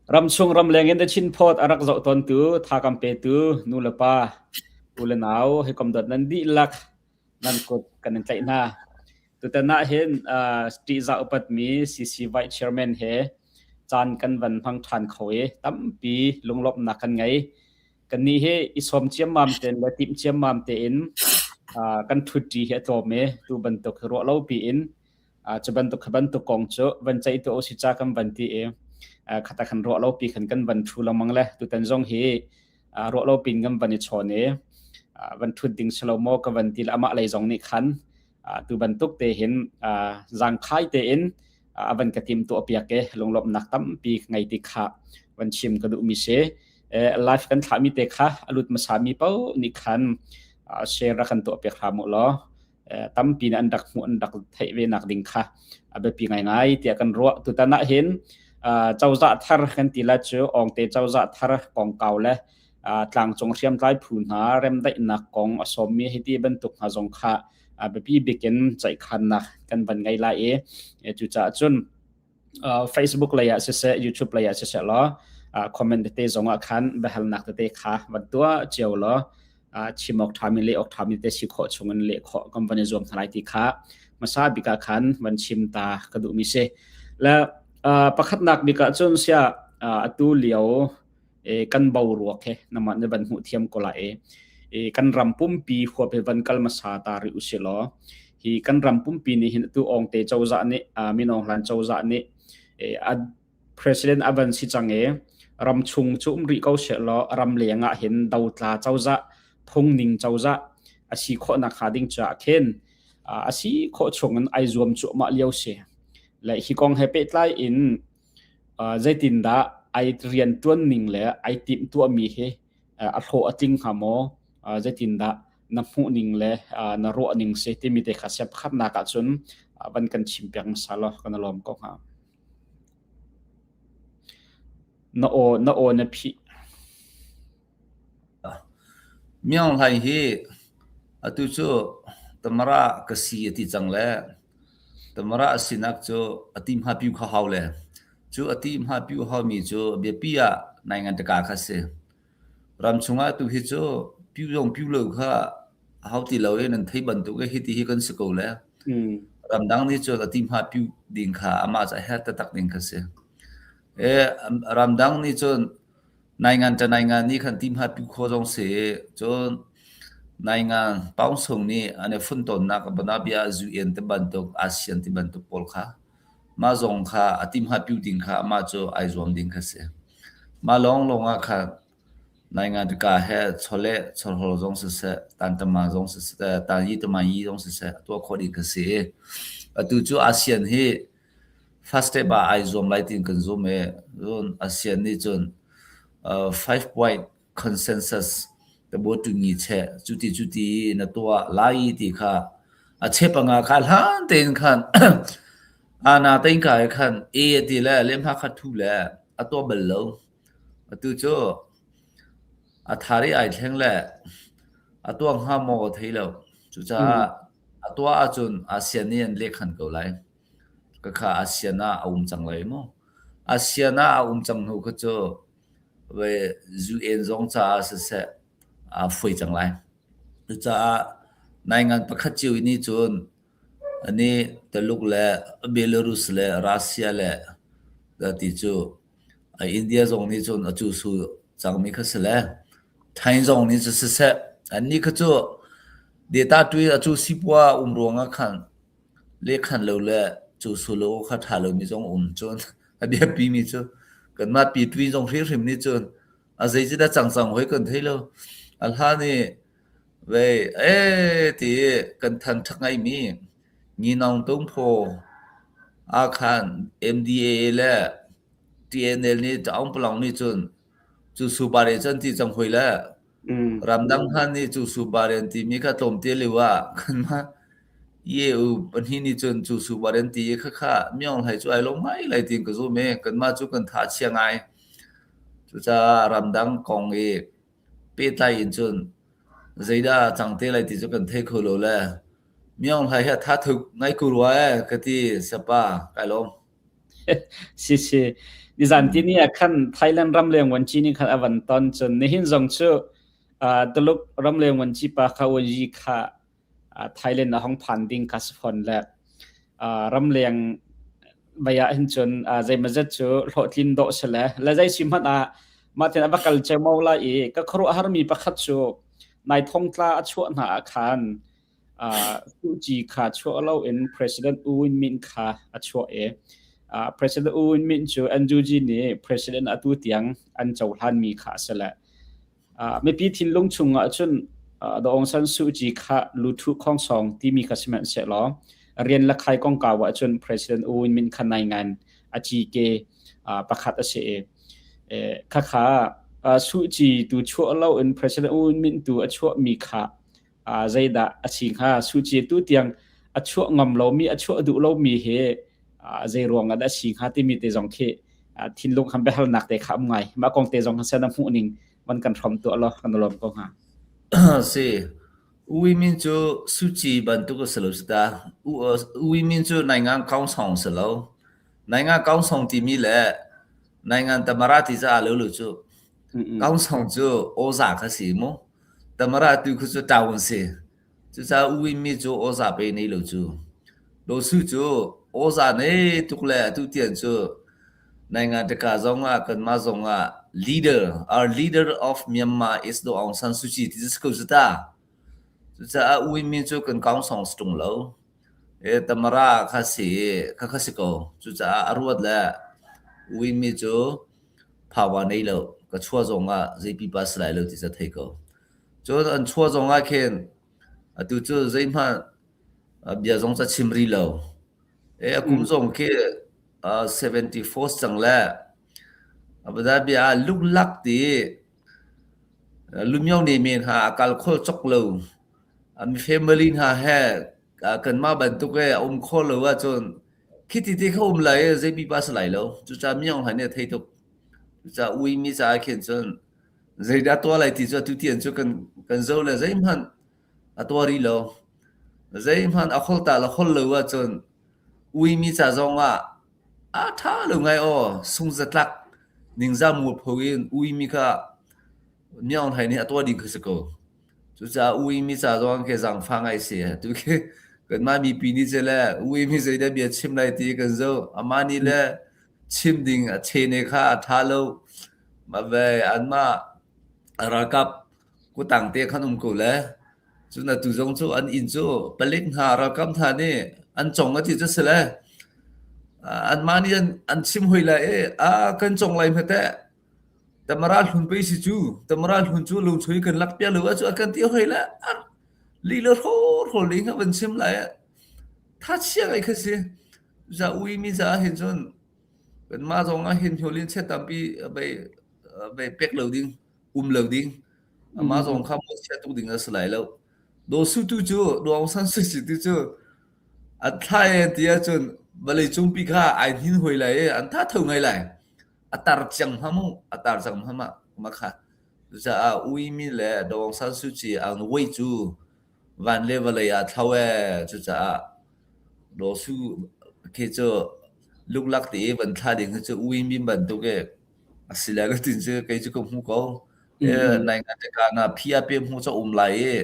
Ramchung ramleng in The Chin Post a rak zoh tawntu, tha kan petu nu le pa, u le nau, hawikom dawt nan dihlak nan kut kan in tlaih hna. Tutan ah hin uh, ṭihzah upatmi CC Vice Chairman he caan kan van hmang ṭhan kho i tampi lunglawmhnak kan ngei. Kannih hi i sawm ciammam tein le timh ciammam tein uh, kan ṭhutṭi hi a tlawm i tu bantuk hi ruah lo piin cu bantuk kha bantuk kong cu van ceih tu si ca kan van ti i khata khan ruah lo pi khan kan van thu lengmang le tutan zong hi ruah lo pin kan van i chawn i van thut ding silo maw ka van ti le amah lei zong nih khan tu bantuk te hin zangkhai te in a van ka tim tuah piak e lunglawmhnak tampi ngei ti kha van chim ka duh mi si live kan thlah mi te kha alut hmasa mi po nih khan share ra kan tuah piak hram u law tampi nih an rak hmuh an rak theih ve nak ding kha a biapi ngaingai tiah kan ruah. Tutan ah hin cozah thar kan ti la cu Awngte cozah thar kongkau le tlangcung hriamtlai phu hna remdaihnak kong a sawmmi hiti bantuk hna zong kha biapi bikin ceihkhannak kan van ngei lai i cucaah cun Facebook lei ah siseh YouTube lei ah siseh law comment tete zong ah khan biahalnak tete kha van tuah cio law chim awk ṭhami leh awk ṭhami te si khawh chung in leh khawh kan van i zuam hna lai ti kha hmasa bik ah khan van chim ta ka duhmi si. Le pakhatnak bik ah cun sia atu lio kan boruak he namah na van hmuh thiam ko lai i kan ram pumpi huap he van kal hmasa ta rih usih law hi kan ram pumpi nih hin atu Awngte cozah nih Min Aung Hlaing cozah nih a president a van si cang i ram chung cu um rih ko seh law ram leng ah hin dotla cozah phungning cozah a si khawh nak hnga ding caah khin a si khawh chung in ai zuam cuahmah lio si le hi kong he pehtlai in Zeitindah ai rianṭuan ning le ai timhtuahmi hi a hlawh a tling hnga maw? Zeitindah na hmuh ning le na ruah ning si timi te kha sia pakhatnak ahcun van kan chimpiak hmasa law kan i lawm ko hnga. Na aw na aw na phih. Myaung Hlaing hi atu cu Tamara ka si a ti cang le Tamara a sinak cu a ti hmapiu kha hau le cu a ti hmapiu haumi cu biapi ah nai ngan taka kha si. Ram chungah tu hi cu piu zong piu lo kha a hau ti lo i nan thei bantuk i hiti hi kan si ko le ramdang nih cun a ti hmapiu ding kha amah cu a herh taktak ding kha si. E ramdang nih cun Naingan ṭa naingan nih khan timha pi kho zong si cun naingan paungsung nih an i funtonnak banabia UN ti bantuk ASEAN ti bantuk pawl kha mah zong kha a timha piu ding kha amah cu ai zuam ding kha si. Mah lawnglawng ah khan naingan tika he chawleh chawhrawl zong siseh tantama zong siseh tanyi tamayi zong siseh a tuah khawh ding kha si. Atu cu ASEAN hi First step ah ai zuam lai tiin kan zum i cun ASEAN nih cun five point consensus tabuaṭingi cheh cuti cuti na tuah lai ti kha a chep anga kha hlan tein khan ana tein ka he khan e a ti le lehhmah kha thu le a tuah bal lo. Atu cu a thar i ai thleng le a tuah hnga maw ka thei lo. Cucaah a tuah ahcun ASEAN nih an lehkhan ko lai. Khakha ASEAN ah a um cang lai maw? ASEAN ah a um cang hnu kha cu UN zong caah siseh aa fuai cang lai. Cucaah naingan pakhat cio nih cun anih Taluk le Belarus le Russia le ti cu India zong nih cun a cusu cangmi kha si le Thai zong nih cu siseh annih kha cu data tui a cu sipua um ruangah khan Lehkhan lo le cu solo kha ṭha lomi zong um cun a biapimi cu kanmah pitui zong hrimhrim nih cun a zei cu dah cang cang hoi kan thei lo. A hlan i vei ee ti i kan than ṭha ngaimi Nginawng Tungphaw ah khan MDAA le TNL nih Taung Palong nih cun cu subare cu an ti cang hoi le Ramdang hna nih cu subare an timi kha tlawmte lio ah kanmah EU pahnih nih cun cu subare an ti i khakha Myaung Hlai cu ai lawm ngai lai tiin ka zum i kanmah cu kan tha a chia ngai. Cucaah ramdang kong i pehtlai in cun zeidah a cang te lai ti cu kan thei kho lo le Myaung Hlai hi a tha tuk ngai ko rua ee ka ti sapa kai lawm. Si si. Nizan tini ah khan Thailand ramleng vuanci nih khan a van ton cun nihin zong cu Tuluk ramleng vuanci pa kha Wen kha Thailand a hong phan ding kha si fawn le ramleng mei ah hin cun zeimawzat cu hlawhtlin dawh si le le zei si hmanh ah mah tin a va kal ceomo lai i ka khuaruahharmi pakhat cu nai thongtla a chuah hna ah khan Suu Kyi kha chuah loin President U Win Myint kha a chuah i President U Win Myint cu NUG nih President atu tiang an cohlanmi kha a si le Mipi thinlung chungah cun Daw Aung San Suu Kyi kha luthu khongsong timi kha sihmanhsehlaw rian le khai kongkau ahcun President U Win Myint kha naingan a cike pakhat a si i khakha Suu Kyi tu chuah loin President U Win Myint tu a chuahmi kha zeidah a si hnga? Suu Kyi tu tiang a chuah ngam lomi a chuah duh lomi hi zei ruang ah dah a si hnga timi te zong khi thinlung khan biahalnak te kha um ngai. Mah kong te zong khan na hmuh ning van kan hrom tuah law kan lawm ko hnga. Si. U Win Myint cu Suu Kyi bantuk a si lo si ta. U Win Myint cu Naingang Kaungsong si lo. Naingang Kaungsong timi le Naingan Tamara ti ca lo lo cu. Kaungsong cu awza kha si mu. Tamara tu khu cu town si. Cucaah U Win Myint cu awza pe nei lo cu. Daw Su cu awza nei tuk le atu tiang cu Naingan Taka zong ah kanmah zong ah leader, our leader of Myanmar is Daw Aung San Suu Kyi ti si ko cu ta. Cucaah U Win Myint cu kan kaung song si ṭung lo. E Tamara kha si kha kha si ko. Cucaah a ruat le U Win Myint cu power nei lo. Ka chuah zong ah zei pipa si lai lo ti ca thei ko. Cun an chuah zong ah khin atu cu zeihmanh bia zong ca chim rih lo. E a kum zong khi 74 cang le a bia ah luklak ti lumio ne men ha a kal khol chok lo. Mi family hna he kanmah bantuk e a um kho lo ahcun khiti ti kha um lai zei pipa si lai lo. Cucaah miong hlan nih a thei tuk. Cucaah uimi caah khin cun Zeidah tuah lai ti cu atu tiang cu kan kan zoh le zeihmanh a tuah rih lo. Zeihmanh a holh ta le holh lo ahcun uimi ca zong ah a ṭha lo ngai aw sungzatlak ningzah mualpho in uimi kha Myaung Hlei nih a tuah ding kha si ko. Cucaah uimi ca zong khi zaangfah ngai si. Tu khi kanmah mipi nih cu le uimi zeidah bia chim lai ti kan zoh. Amah nih le chim ding a chene kha a ṭha lo. Mah ve anmah ralkap kutang te khan um ko le cun atu zong cu an inn cu palik hna ralkap hna nih an cong a ti cu si le anmah nih an, an chim hoi lai i a kan cong lai hme teh tamara hlun pei si cu tamara hlun cu lungchui kan lak pia lo a cu a kan ti hoi le li le hro hro li nga van chim lai tha chia ngai kha si za ui mi za hin cun Kanmah zong ah hin hnulin chiat tampi bei bei pek lo ding, um lo ding. Amah zong kha mawhchiat tuk ding a si lai lo. Daw Su tu cu, Daw Aung San Suu Kyi tu cu an thla e ti ahcun vawlei cungpi kha ai hnin hoi lai i an tha tho ngai lai. A tar ciang hma mu, a tar cang hma ma, ma kha. Cucaah Ui Mi le Daw Aung San Suu Kyi an wei cu van le vawlei ah thlo ee. Cucaah Daw Su khi cu luklak te i van thla ding hi cu uimi bantuk i a si lai lo tin cu kei cu ka hmu ko. Nai ngan te ka na phi a pe hmu cu um lai i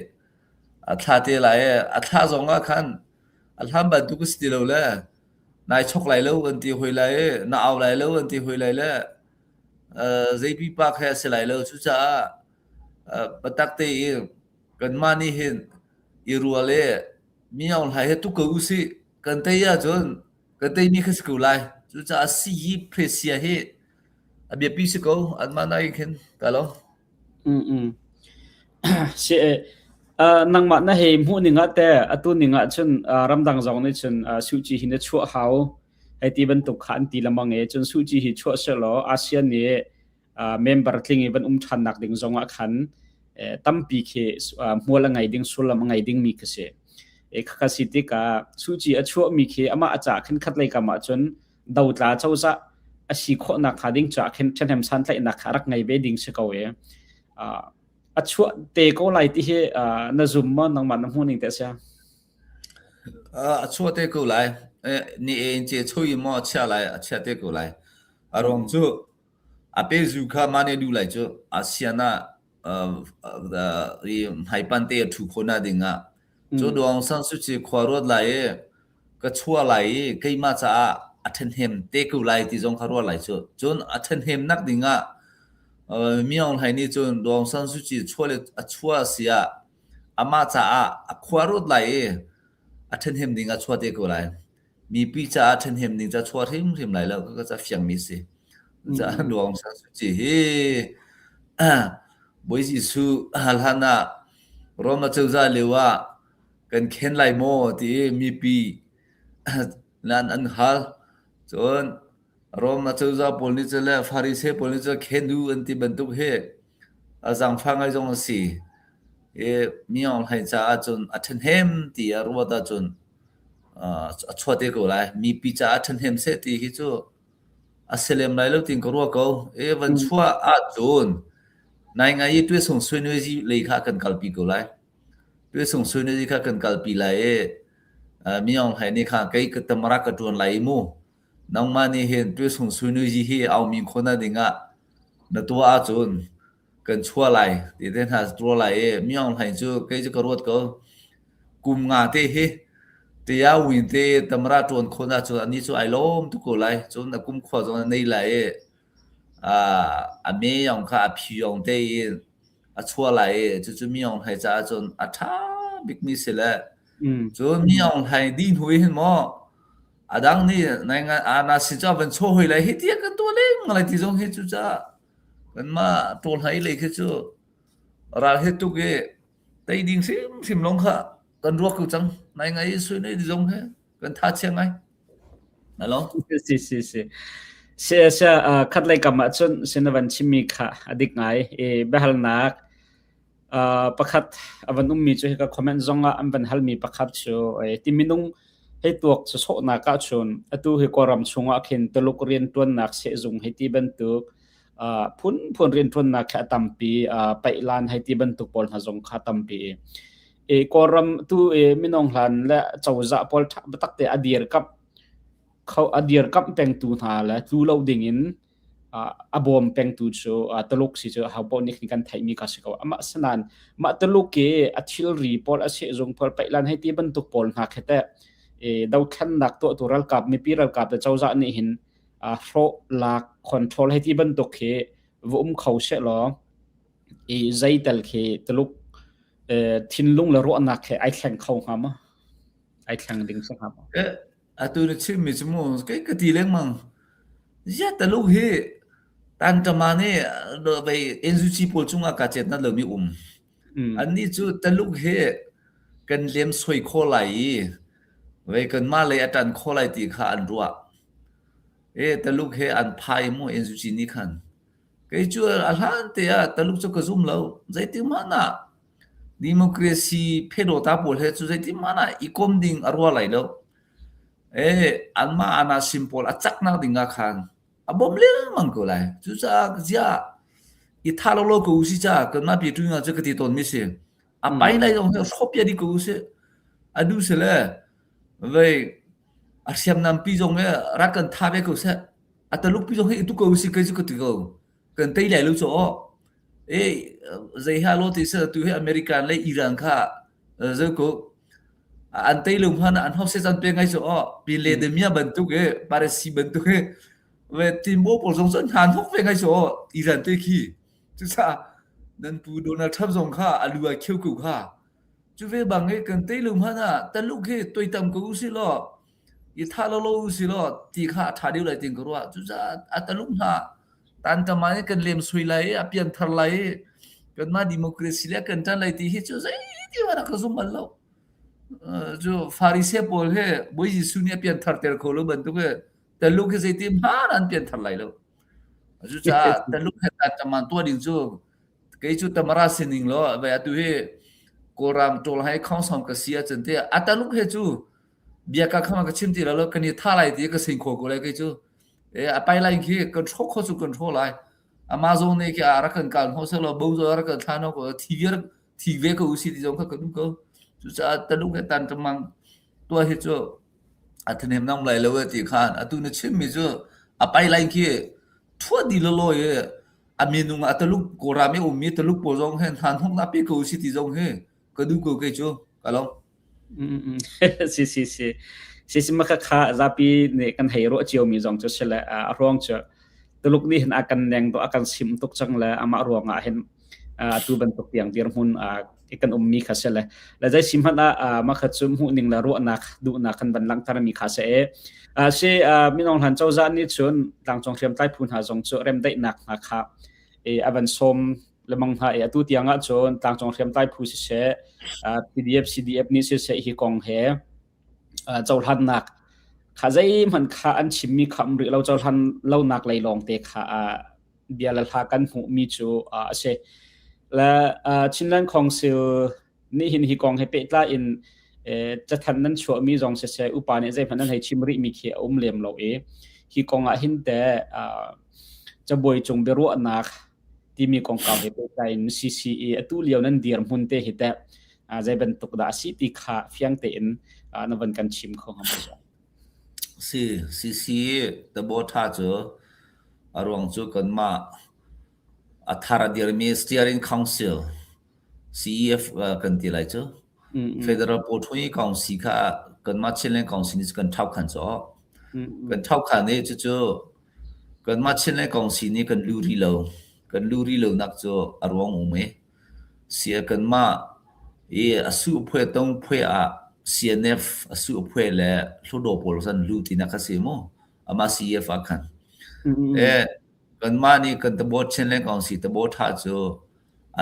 a thla te lai i a thla zong ah khan a hlan bantuk si ti lo le nai chok lai lo an ti hoi lai i na au lai lo an ti hoi lai le zei pipa khe a si lai lo cucaah biatak te i kanmah nih hin i rual i mi Aung Hlaing he tuk ko usih kan tei ahcun kan teimi kha si ko lai. Cucaah sii presia hi a biapi si ko anmah nakin khin ka lo. Mm Si uh, nangmah na hei hmuh ning ah te atu ning ah cun uh, ramdang zong nih cun uh, Suu Kyi hi na chuah hau hei ti bantuk kha an ti lamang e cun Suu Kyi hi chuah selaw ASEAN nih member tling i van um ṭhannak ding zongah khan tampi khi hmual a ngei ding sullam a ngei dingmi khi si. E khakha si tikah Suu Kyi a chuahmi khi amah a cah khin khat lei kam ahcun dotla cozah a si khawhnak hnga ding caah khin ṭhahnem santlaihnak kha a rak ngei ve ding si ko e. A chuah te ko lai ti hi na zum maw nangmah na hmuh ning te sia? A chuah te ko lai. Ni e in ce chui maw a chia lai a chia te ko lai. A ruang cu a pezu kha mah nih a duh lai cu ASEAN ah i hmaipan te a ṭhu khawh nak ding ah cu Daw Aung San Suu Kyi khua ruat lai i ka chuah lai i keimah caah a ṭhahnem te ko lai ti zong kha ruah lai cu. Cun a ṭhahnem nak ding ah Min Aung Hlaing nih cun Daw Aung San Suu Kyi chuah le a chuah si ah amah caah a khua ruat lai i a ṭhahnem ding ah chuah te ko lai. Mipi caah ṭhahnem ding ca chuah hrimhrim lai lo ka ca fiangmi si. Caah Daw Aung San Suu Kyi hi Bawi Jesuh hlan ah Rome acozah lio ah kan khen lai maw ti i mipi nan an hal. Cun Rome acozah pawl nih cun le Pharisee pawl nih cun khen u an ti bantuk hi a zaangfah ngai zong a si. I mi Aung Hlaing caah cun a ṭhahnem ti a ruat ahcun a chuah te ko lai. Mipi caah ṭhahnem seh ti hi cu a si lem lai lo tiin ka ruah ko. I van chuah ahcun naingai i tuisung suinuizi lei kha kan kalpi ko lai. Tuisung suinuizi kha kan kalpi lai i mi Aung Hlaing nih kha kei ka tamara ka ṭuan lai i mu. Nangmah nih hin tuisung suinuizi hi aumi khawhnak dingah na tuah ahcun kan chuah lai ti te hna tuah lai i Mi Aung Hlaing cu kei cu ka ruat ko. Kum nga te hi Tia Win te tamara ṭuan khawh ahcun anih cu ai lawm tuk ko lai. Cun a kum khua zong a nei lai i a me yong kha a phi yong te in a chuah lai i cucu Mi Aung Hlaing caah cun a ṭha bikmi si le cun Mi Aung Hlaing dih hnu hin maw a dang nih nai na sin cu a van chaw hoi lai hi tiah kan tuah lengmang lai ti zong hi cucaah kanmah ṭawl hlai lei khi cu ral he tuk i tei ding hrimhrim lawng kha kan ruak ko cang nai ngai sui nei ti zong he kan tha chia ngai Hello si si si si si khat lei kam ah cun sin van chimmi kha a dik ngai i biahalnak pakhat a van ummi cu hika comment zong ah an van halmi pakhat cu ti minung hei tuak sawsawhnak ahcun atu hi Kawlram chungah khin Tuluk rianṭuannak sehzung hei ti bantuk phunphun rianṭuannak khi a tampi paihlan hei ti bantuk pawl hna zong kha tampi i Kawlram tu i minung hlan le cozah pawl ṭha biatak te a dirkamh kho a dirkamh pengtu hna le tlu lo dingin a bawm pengtu cu Tuluk si cu ho paoh nih kan theihmi kha si ko. Amah sinain mah Tuluk i a thilri pawl a sehzung pawl paihlan hei ti bantuk pawl hna khi teh dothlennak tuahtu ralkap mipi ralkap le cozah nih hin hrawh lak control hei ti bantuk khi va um kho seh law i zeitel khi Tuluk thinlung le ruahnak khi ai thleng kho hnga maw? Ai thleng ding si hnga maw? Atu na chimmi cu mu kei ka ti lengmang. Ziah Taluk hi tantama nih vei NUG pawl cungah kaa cet nat lomi um. Annih cu Taluk hi kan lem soi khawh lai i vei kanmah lei a ṭan khawh lai ti kha an ruah. E Taluk he an phai mu NUG nih khan. Kei cu a hlan te ah Taluk cu ka zum lo. Zeitik hmanh ah Democracy phedawta pawl he cu zeitik hmanh ah i kom ding a rua lai lo. Eh, anmah anasim pawl a caknak ding ah khan a bawm lengmang ko lai. Cucaah ziah i tha lo lo ko usi ca kanmah pi tu cu ka ti tawn mi si. A pai lai zong hi hrawp ya di ko usi. A du se le vei a hriamnam pi zong he rak kan tha ve ko seh. A taluk pi zong hi i tu ko usi kai cu ka ti ko. Kan tei lai lo cu aw. E zei ha lo ti se tu hi American le Iran kha zo ko an tei lo hmanh an hose chan pe ngai chu o pin le de mia bantuk e parasi bantuk e ve timbo pawl zong cun hnan hok ve ngai chu o Iran te khi chu sa nan pu Donald Trump zong kha alu a kheu ku kha chu ve bang e kan tei lo hmanh ah taluk he toitam ko si lo i tha lo lo si lo ti kha a tha deuh lai tin ka ruah cu ca a taluk hna tan tama i kan lem sui lai i a pian thar lai i kanmah democracy le kan ṭan lai ti hi cu zeiti hmanh ka zum bal lo cu Pharisee pawl he Bawi Jesuh nih a pian thar ter kho lo bantuk he taluk hi zeiti hmanh an pian thar lai lo cucaah taluk he tan taman tuah ding cu kei cu tamara sining lo vai atu hi kawlram ṭawl hai khongsong ka si ahcun te a taluk he cu bia ka khama ka chim ti lo kan i tha lai ti ka sing kho ko lai kei cu e a pai lai khi kan hro kho cu kan hro lai Amazon ne khi a rak kan kal ho selo bo zo rak kan thla no ko thi viar thi ve ko usi ti zong kha ka du ko cucaah taluk he tan ṭamang tua hi cu. A thahnem nam lai lo e ti khan atu na chimmi cu a pai lai khi thuah dih lawlaw i a minung a Taluk Kawlram i ummi Taluk pawl zong hin hna hnok na pe ko si ti zong hi ka duh ko kei cu ka lawm. Si si si. Si si maka kha zapi nih kan hei ruah cio mi zong cu si le a ruang cu Tuluk nih hin a kan neng do a kan sim tuk cang le amah ruang ah hin atu bantuk tiang dirhmun kan ummi kha si le le zei si hmanh ah mah kha cu hmuhning le ruahnak duhnak kan van langhter mi kha si e si minong hlan cozah nih cun tlangcung hriamtlai phu hna zong cu remdaihnak hna kha a van sawm lemang hna i atu tiang ah cun tlangcung hriamtlai phu siseh PDF CDF nih siseh hi kong he cohlannak kha zeihmanh kha an chimmi kha um rih lo cohlan lonak lei lawng te kha bia le hla kan hmuhmi cu a si. Le Chinland Council nih hin hi kong he pehtlai in cathanh nan chuahmi zong siseh upa nih zeihmanh nan hei chim rihmi khi a um lem lo i hi kong ah hin te cabuai cung biaruahnak timi kongkau he pehtlai in CCE atu lio nan dirhmun te hi teh zei bantuk dah a si ti kha fiang tein na van kan chim kho hnga maw? Si, CC Tabawtha cu a ruang cu kanmah a thar a dirmi Steering Council CEF kan ti lai cu. Federal Pawṭhui Council kha kanmah Chinland Council nih kan ṭhaukhan cu. Kan ṭhaukhan i cucu kanmah Chinland Council nih kan lu rih lo. Kan lu rih lonak cu a ruang um i Sia kanmah i a su phuai tong phuai ah CNF a su phuai le Hluttaw pawl khan lu tinak kha si mu. Amah CEF ah khan. E kanmah nih kan tabo Chinland Council tabo tha cu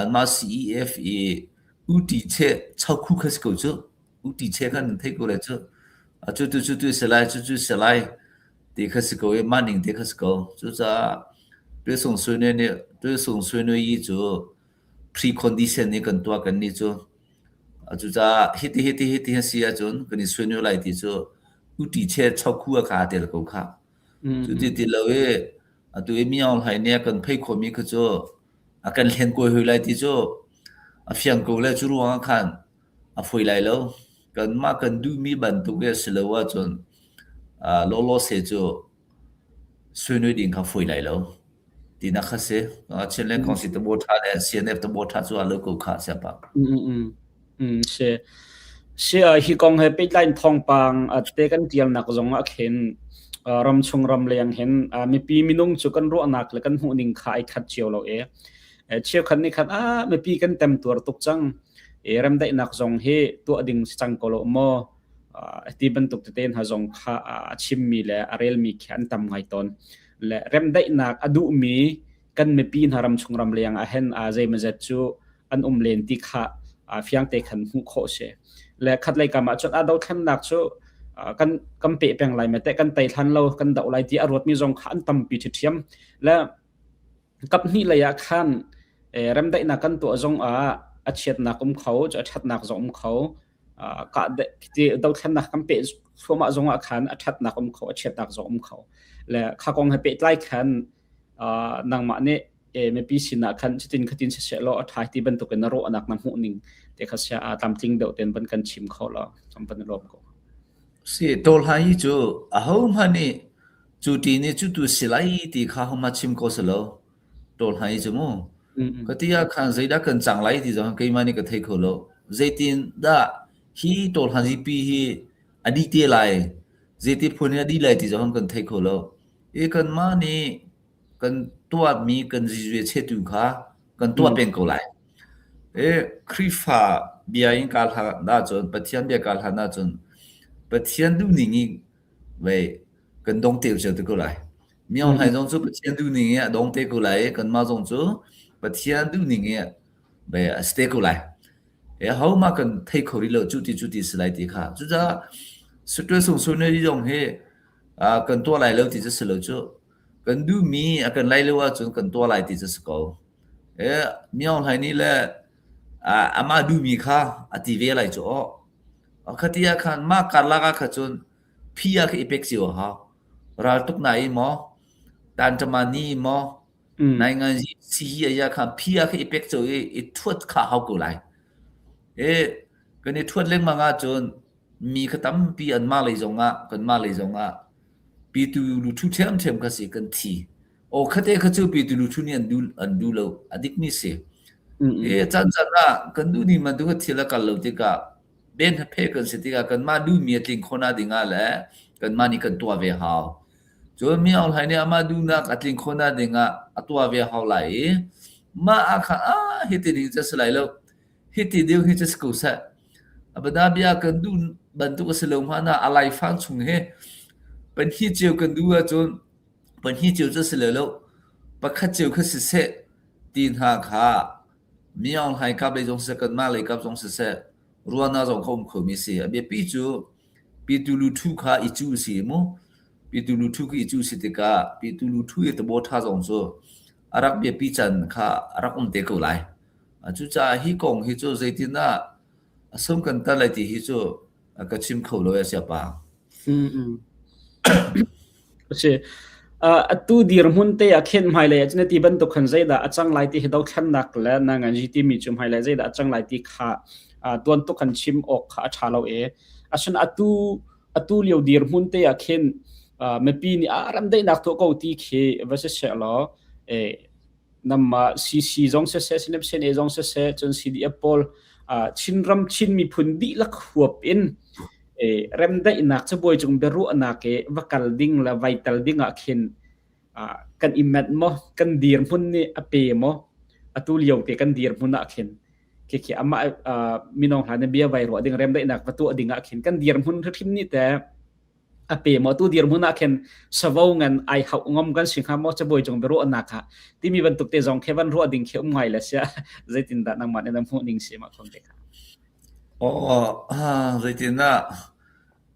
anmah CEF i uti che chokhu kha si ko cu. Uti che khan thei ko le cu. A cu tu cu tu si lai cu cu si lai ti kha si ko i mah ning te kha si ko. Cucaah tuisung sui nih tuisung sui yi cu precondition nih kan tuah kan nih cu. Cucaah hiti hiti hiti a si ahcun kan i suai lai ti cu uti che chokhu a kha tel ko kha. Cu ti ti lo i atu i mi Aung Hlaing nih a kan phei khawhmi kha cu a kan hlen kawi hoi lai ti cu a fiang ko le cu ruang ah khan a fawi lai lo. Kanmah kan duhmi bantuk i a si lo ahcun lawlaw se cu suinui ding kha fawi lai lo tinak kha si. Chinland Council tabo ṭha le CNF tabo ṭha cu a lo ko kha siapa. Si. Si hi kong he pehtlai in thawngpang te kan ṭialnak zong ah khin ramchung ramleng hin mipi minung cu kan ruahnak le kan hmuhning kha ai khat cio lo i cheukhat nih khan ah mipi kan temtuar tuk cang i remdaihnak zong hi tuah ding si cang ko lo maw ti bantuk tete hna zong kha a chimmi le a relmi khi an tam ngai tawn. Le remdaihnak a duhmi kan mipi hna ramchung ramleng ah hin zeimawzat cu an um len ti kha fiang te khan hmuh khawh si. Le khatlei kam ah cun a dothlennak cu kan kan pe peng lai me te kan tei hlan lo kan doh lai ti a ruatmi zong kha an tampi ṭhiṭhiam. Le kaphnih lei ah khan remdaihnak kan tuah zong ah a chiatnak um kho, a ṭhatnak zong um kho. Dothlennak kan peh thluahmah zong ah khan a ṭhatnak um kho, a chiatnak zong um kho. Le kha kong he pehtlai khan nangmah nih mipi sinah khan cutin khatin siseh law a ṭha ti bantukin na ruahnak na hmuh ning te kha sia tlamtling deuh ten van kan chim kho law kan van lawm ko. Si tawlhai hi cu ahohmanh nih cu ti nih cu tu si lai ti kha hohmanh chim ko si lo. Tawlhai cu mu. Ka ti ah khan zeidah kan cang lai ti zong keimah nih ka thei kho lo. Zeitin dah hi tawlhan pi hi a dih te lai, zeiti phun in a dih lai ti zong kan thei kho lo. I kanmah nih kan tuahmi kan zizue chetu kha kan tuah peng ko lai. I Khrihfa bia in kaa hlan ahcun, Pathian bia kaa hlan ahcun, Pathian duhning i vei kan dong te cio te ko lai. Mi Aung Hlaing zong cu Pathian duhning i a dong te ko lai i kanmah zong cu Pathian duhning i vei a si te ko lai. E ho mah kan thei kho rih lo cu ti cu ti si lai ti kha. Cucaah Sutwe Sung Sun zong hi kan tuah lai lo ti cu si lo cu. Kan duhmi a kan lai lo ahcun kan tuah lai ti cu si ko. E Mi Aung Hlaing nih le amah duhmi kha a ti ve lai cu aw. Khati ah khan mah karlak ah kha cun phi ah kha i pek cio a hau. Raltuk na i maw, tanṭamani maw, nainganzi sihi aya kha phi ah kha i pek cio i i ṭhuat kha hau ko lai. E kan i ṭhuat lengmang ahcun Mi kha tampi anmah lei zongah kanmah lei zongah pitu luthu ṭhiamṭhiam kha si kan thi. Aw khate kha cu pitu luthu nih an duh an duh lo. A dikmi si. E caan caan ah kan duh ning bantuk thil a kal lo tikah ben phe kan si tikah kanmah duhmi a tling khawhnak dingah le kanmah nih kan tuah ve hau. Cun mi Aung Hlaing nih amah duhnak a tling khawhnak dingah a tuah ve hau lai i mah ah khan ah hiti ding cu a si lai lo. Hiti ding hi cu si ko seh. A bia kan duh bantuk a si lo hmanh ah a laifang chung hi pahnih cio kan duh ahcun pahnih cio cu a si lai lo. Pakhat cio kha siseh ti hna kha mi Aung Hlaing kap lei zong siseh kanmah lei kap zong siseh ruahnak zong kha um khomi a si. A biapi cu Pitu luthu kha i cu a si mu. Pitu luthu khi i cu si tikah pitu luthu i tabo ṭha zong cu a rak biapi can kha a rak um te ko lai. Cucaah hi kong hi cu zeitin ah a sung kan tar lai ti hi cu ka chim kho lo ya siapa. Mm. Si. Atu dirhmun te ah khin hmailei ah cun ti bantuk khan zeidah a cang lai ti hi dothlennak le na ngan timi cu hmailei zeidah a cang lai ti kha tuan tuk kan chim awk kha a ṭha lo e. Asun atu atu lio dirhmun te ah khin mipi nih a ram daihnak tuah ko ti khi va si seh law namma CC zong siseh CNA zong siseh cun CDF pawl Chinram Chin miphun dihlak huap in remdaihnak cabuai cung biaruahnak i va kal ding le vai tal ding ah khin kan i menh maw kan dirhmun nih a pe maw atu lio te kan dirhmun ah khin khi amah minong hla na bia vai ruah ding remdaihnak va tuah ding ah khin kan dirhmun hrim nih te a pe maw tu dirhmun ah khin savo ngan ai hauh ngom kan si hnga maw cabuai cung biaruahnak ah timi bantuk te zong khe van ruah ding khi um ngai le sia zeitin dah nangmah nih na hmuh ning si mah khom te kha Oh, zeitin dah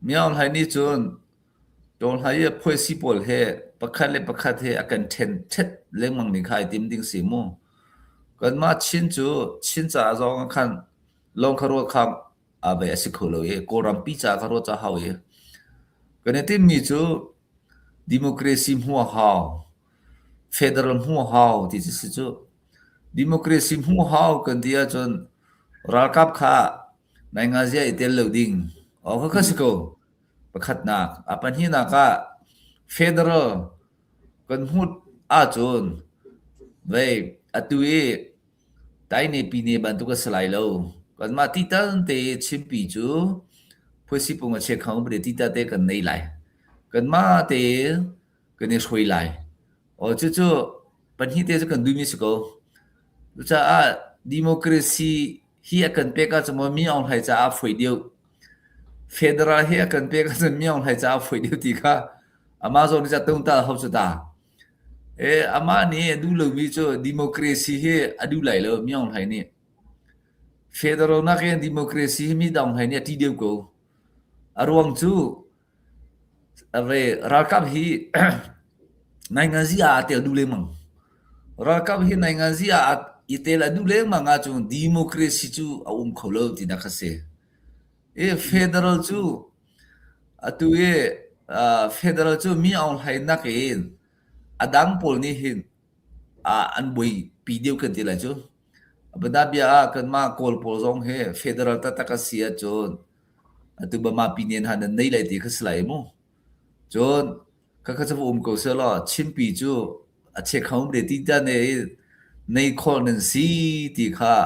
Miao Hlai nih cun Tawl Hlai i phuaisi pawl he pakhat le pakhat he a kan ṭhen ṭhet lengmang ning kha ai tim ding si mu. Kanmah Chin cu Chin caah zong ah khan lawng kha ruah kha vei a si kho lo i Kawlrampi caah ka ruah ca hau i kan i timmi cu democracy hmuh a hau, federal hmuh a hau ti cu si cu. Democracy hmuh hau kan ti ahcun ralkap kha naingazia i tel lo ding. Aw kha kha si ko. Pakhatnak. A pahnihnak ah federal kan hmuh ahcun vei atu i Taine pine bantuk a si lai lo. Kanmah tital te Chinpi cu phuasipung a chia kho bari tita te kan nei lai. Kanmah te kan i hruai lai. Aw cucu pahnih te cu kan duhmi si ko. Cucaah democracy hi a kan pek ahcun maw mi Aung Hlai caah a fawi deuh. Federal hi a kan pek ahcun mi Aung Hlai caah a fawi deuh ti kha amah zawn nih tung ta ho cu ta. E, amah nih a duh lomi cu democracy hi a duh lai lo Myaung Hlaing nih. Federal nakin democracy hi mi Aung Hlaing nih a ṭih deuh ko. A ruang cu ralkap hi nainganzi ah aa tel duh lengmang. Ralkap hi nainganzi ah i tel a duh lengmang ahcun democracy cu a um kho lo tinak a si. E, federal cu Atu i federal cu mi Aung Hlaing nakin a dang pawl nih hin an buaipi deuh kan ti lai cu. Bianabia ah kanmah Kawl pawl zong hi federal taktak a si ahcun atu Bama pinen han nan nei lai ti kha si lai mu. Cun khakha cu va um ko sehlaw Chinpi cu a chekhom re ti ta ne nei khawh nan si ti kha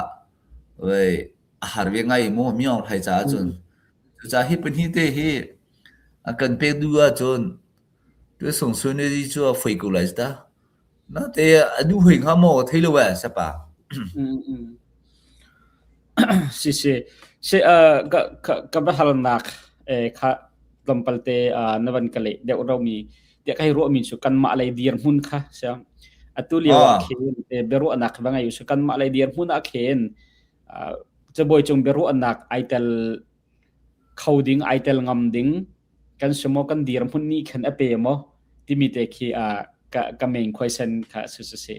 a har ve ngai mu mi Aung Hlaing caah cun. Cucaah hi pahnih te hi a kan pek duh ahcun tuisung suniri cu a foi ko lai ta. Nate a duh hoi hnga maw thei lo eh sapa. Si si si ka ka ka va halnak eh kha tlawmpal te na van ka leh deuh romi tiah kai ruahmi cu kanmah lei dirhmun kha sia atu lio ah khin biaruahnak va ngei u kanmah lei dirhmun ah khin cabuai cung biaruahnak ai tel kho ding ai tel ngam ding kan si maw kan dirhmun nih khan a pe maw timi te khi ka ka main question kha su su si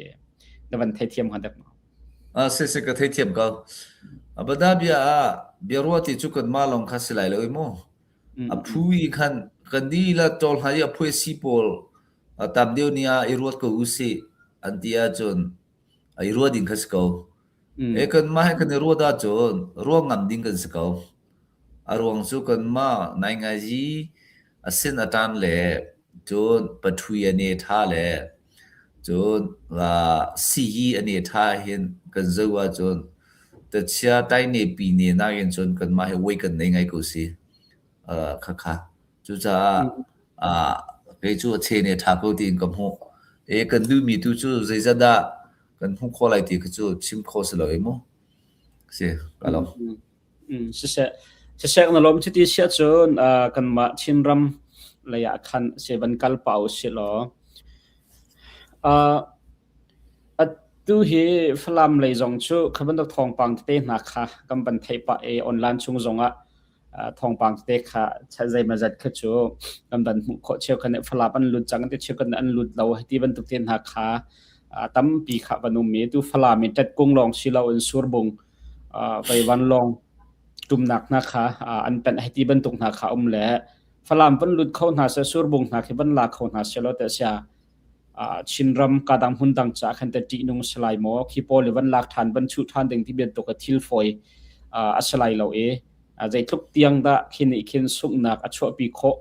na van theithiam hnga dek maw Ah si si ka theithiam ko. Abada bia ah biaruah ti cu kanmah lawng kha si lai lo i mu. A phu i khan kan dihlak ṭawl hna i a phuaisi pawl tam deuh ni ah i ruat ko usih an ti ahcun i ruah ding kha si ko. E kanmah he kan i ruat ahcun ruah ngam ding kan si ko. A ruang cu kanmah naingazi a sin a ṭan le cun pathui a ne ṭha le cun sii a ne ṭha hin kan zoh ahcun tachia taine pine nakin cun kanmah hi uai kan nei ngai ko si. Khakha. Cucaah kei cu a che ne ṭha ko tiin ka hmuh. E kan duhmi tu cu zeizat dah kan hmuh khawh lai ti kha cu chim khawh si lo i mu. Si, ka lawm. Siseh, siseh na lawm cuti siah cun kanmah Chinram lei ah khan se van kal pah usih law. Atu hi Falam lei zong cu kha bantuk thawngpang tete hna kha kan van theih pah i online chung zongah thawngpang tete kha zeimawzat kha cu kan van hmuh khawh. Cheukhat nih Falam an lut cang an ti, cheukhat nih an lut lo hei ti bantuk te hna kha tampi kha van um i tu Falam i ṭetkung lawng si loin Surbung vei vanlawng ṭumnak hna kha an penh hei ti bantuk hna kha um le Falam van lut kho hna seh Surbung hna khi van la kho hna seh law teh sia Chinram kadang hmun dang ca khan te ṭihnung si lai maw khi pawl i van lak ṭhan van chuh ṭhan ding ti bantuk a thil fawi a si lai lo i zeitluk tiang dah khi nih khin sunghnak a chuahpi khawh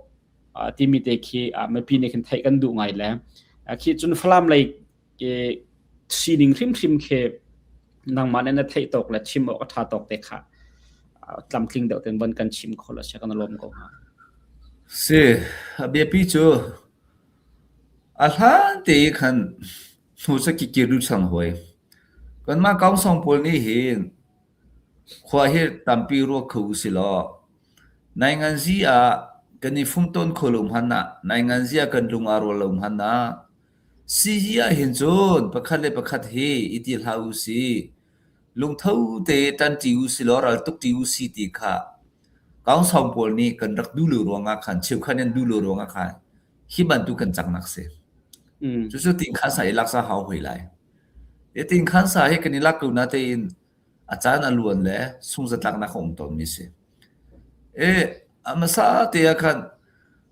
timi te khi mipi nih khin theih kan duh ngai le khi cun Falam lei sining hrimhrim khi nangmah nih na theih tawk le chim awk a ṭha tawk te kha tlamtling deuh ten von kan chim kho la sia kan lawm ko hnga. Si, a biapi cu a hlan te i khan hnu cu kikir duh cang hawi. Kanmah kaungsong pawl nih hin khua hi tampi ruak kho usih law nainganzi ah kan i fumtawn kho lo hmanh ah nainganzi ah kan lung aa rual lo hmanh ah Sihi ahhin cun pakhat le pakhat hi i ti hlah usih. Lungtho te ṭanṭi usilaw ral tukṭi usih ti kha kaungsawng pawl nih kan rak duh lo ruangah khan cheukhat nih an duh lo ruangah khan hi bantuk kan cangnak si. Cucu tingkhan sa i lak sa hau hoi lai. Hi tingkhan sa hi kan i lak ko natein a caan a luan le sungzatlaknak a um tawnmi si. E, a hmasa te ah khan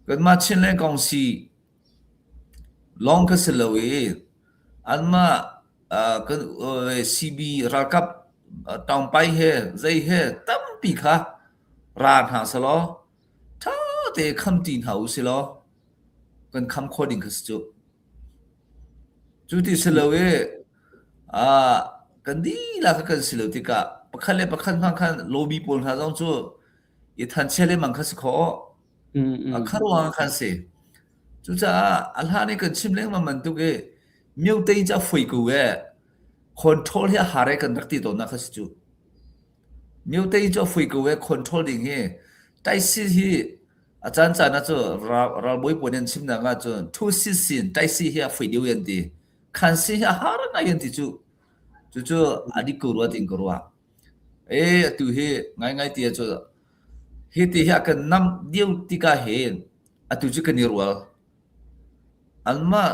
kanmah Chinland Kongsi Lawng ka si lo i anmah kan CB ralkap ṭawngpai he zei he tampi kha ra hna sehlaw ṭha tein khamṭi hna usihlaw kan kham khawh ding kha si cuh. Cu ti si lo i kan dihlak kha kan si lo tikah pakhat le pakhat hmanh khan lobby pawl hna zong cu i thanchia lengmang kha si khawh. A kha ruangah khan si. Cucaah a hlan i kan chim lengmang bantuk i myote cu a foi ko ee. Control hi a har ee kan rak ti tawnnak kha si cu. Myote cu a foi ko ee control ding hi. Taisi hi a caan caan ah cu ralbawi pawl nih an chimnak ah cun thu si sin taisi hi a foi deuh an ti. Khan si hi a har ngai an ti cu. Cucu a dik ko rua tiin ka ruah. Ee atu hi ngaingai ti ahcun hiti hi a kan nam deuh tikah hin atu cu kan i rual. Anmah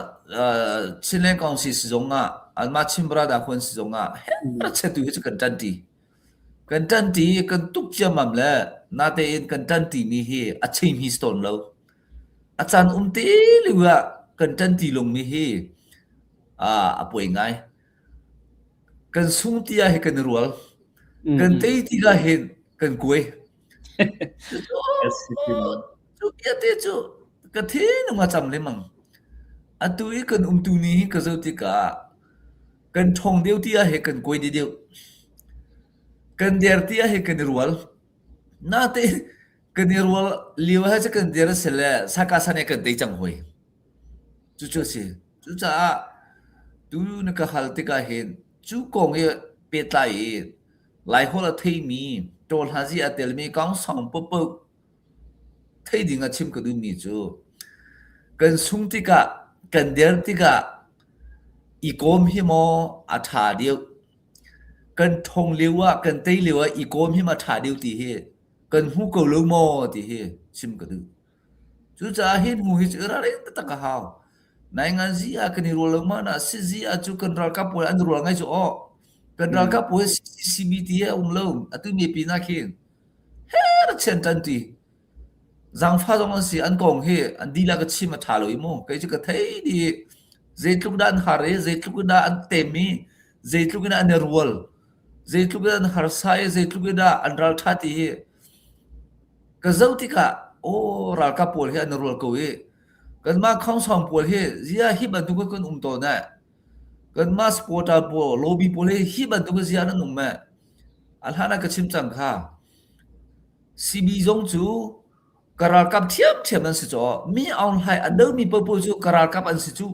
Chinland Council si zongah anmah Chin Brotherhood si zongah herchet tu hi cu kan ṭanṭi. Kan ṭanṭi i kan tuk ciammam le natein kan ṭanṭimi hi a chimhi si tawn lo. A caan um te lio ah kan ṭanṭi lungmi hi a puai ngai. Kan sung ti ah hi kan i rual. Kan tei ti ah hin kan kuai. Cu vialte cu ka thinlung a cam lengmang. Atu i kan umtu ni hi ka zoh tikah kan ṭhawng deuh ti ah hi kan kuai dih deuh. Kan der ti ah hi kan i rual. Natein kan i rual lio ah cun kan der a si le saka san he kan tei cang hoi. Cucu a si. Cucaah tu na ka hal tikah hin cu kong i pehtlai in Laiholh a theimi, ṭawlhazi a telmi kaungsang paohpaoh theih ding ah chim ka duhmi cu kan sung tikah, kan der tikah i kawm hi maw a ṭha deuh, kan ṭhawng lio ah, kan tei lio ah i kawm hi maw a ṭha deuh ti hi kan hmu ko lo maw ti hi chim ka duh. Cucaah hi hnu hi cu i ralring taktak a hau. Nainganzi ah kan i rual lo ma na sizi ah cu kan ralkap pawl an rual ngai cu aw. Kan ralkap pawl CCBT he a um lo. Atu mi pin ah khin he ra chian tan ti. Zangfa zong an si an kong hi an dihlak ka chim a tha lo i mu. Kei cu ka thei di zeitluk dah an har i zeitluk dah an tem i zeitluk in an i rual zeitluk in an harsa i zeitluk in dah an raltha ti hi. Ka zoh tikah aw ralkap pawl hi an i rual ko i kanmah khongsawng pawl hi ziah hi bantuk in kan um tawn eh. Kanmah supporter pawl lobby pawl hi hi bantuk in ziah nan um eh. A hlan ah ka chim cang kha. CB zong cu ka ralkap ṭhiamṭhiam an si caw. Mi Aung Hlaing a domi paohpaoh cu ka ralkap an si cu.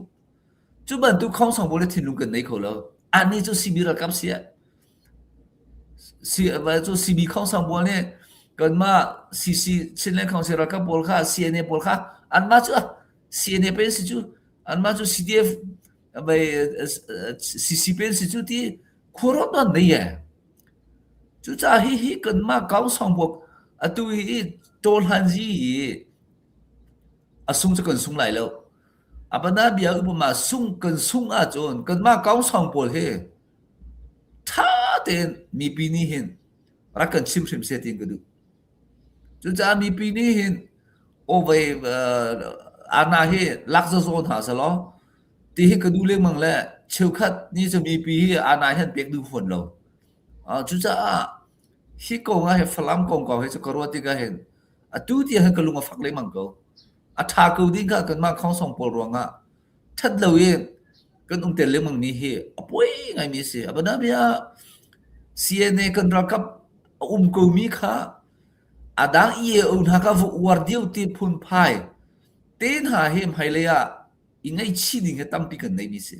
Cu bantuk khongsawng pawl hi thinlung kan nei kho lo. Annih cu CB ralkap si eh. Cu CB khongsawng pawl nih kanmah CC Chinland Council ralkap pawl kha CNA pawl kha anmah cu CNA pe an si cu anmah cu CDF CC pe an si cu ti khuaruat an nei eh. Cucaah hihi kanmah kaungsawng pawl atu hi tawhlanzi i a sung cu kan sung lai lo. Apana bia upama sung kan sung ahcun kanmah kaungsawng pawl hi ṭha tein mipi nih hin rak kan chim hrim seh tiin ka duh. Cucaah mipi nih hin aw vei ana hi lak zazaw hna selaw ti hi ka duh lengmang le cheukhat nih cu mipi hi ana hi an pek duh fawn lo. Cucaah hi kong ah hin Falam kongkau hi cu ka ruah tikah hin atu tiang hin ka lung a fak lengmang ko. A ṭha ko ding kha kanmah khongsong pawl ruangah ṭhat lo in kan um tel lengmang mi hi a poi ngaimi a si. A bianabia CNA kan ralkap a um komi kha a dang EAO hna kha va uar deuh ti phunphai te hna hi hmailei ah i ngaihchih ding hi tampi kan neimi si.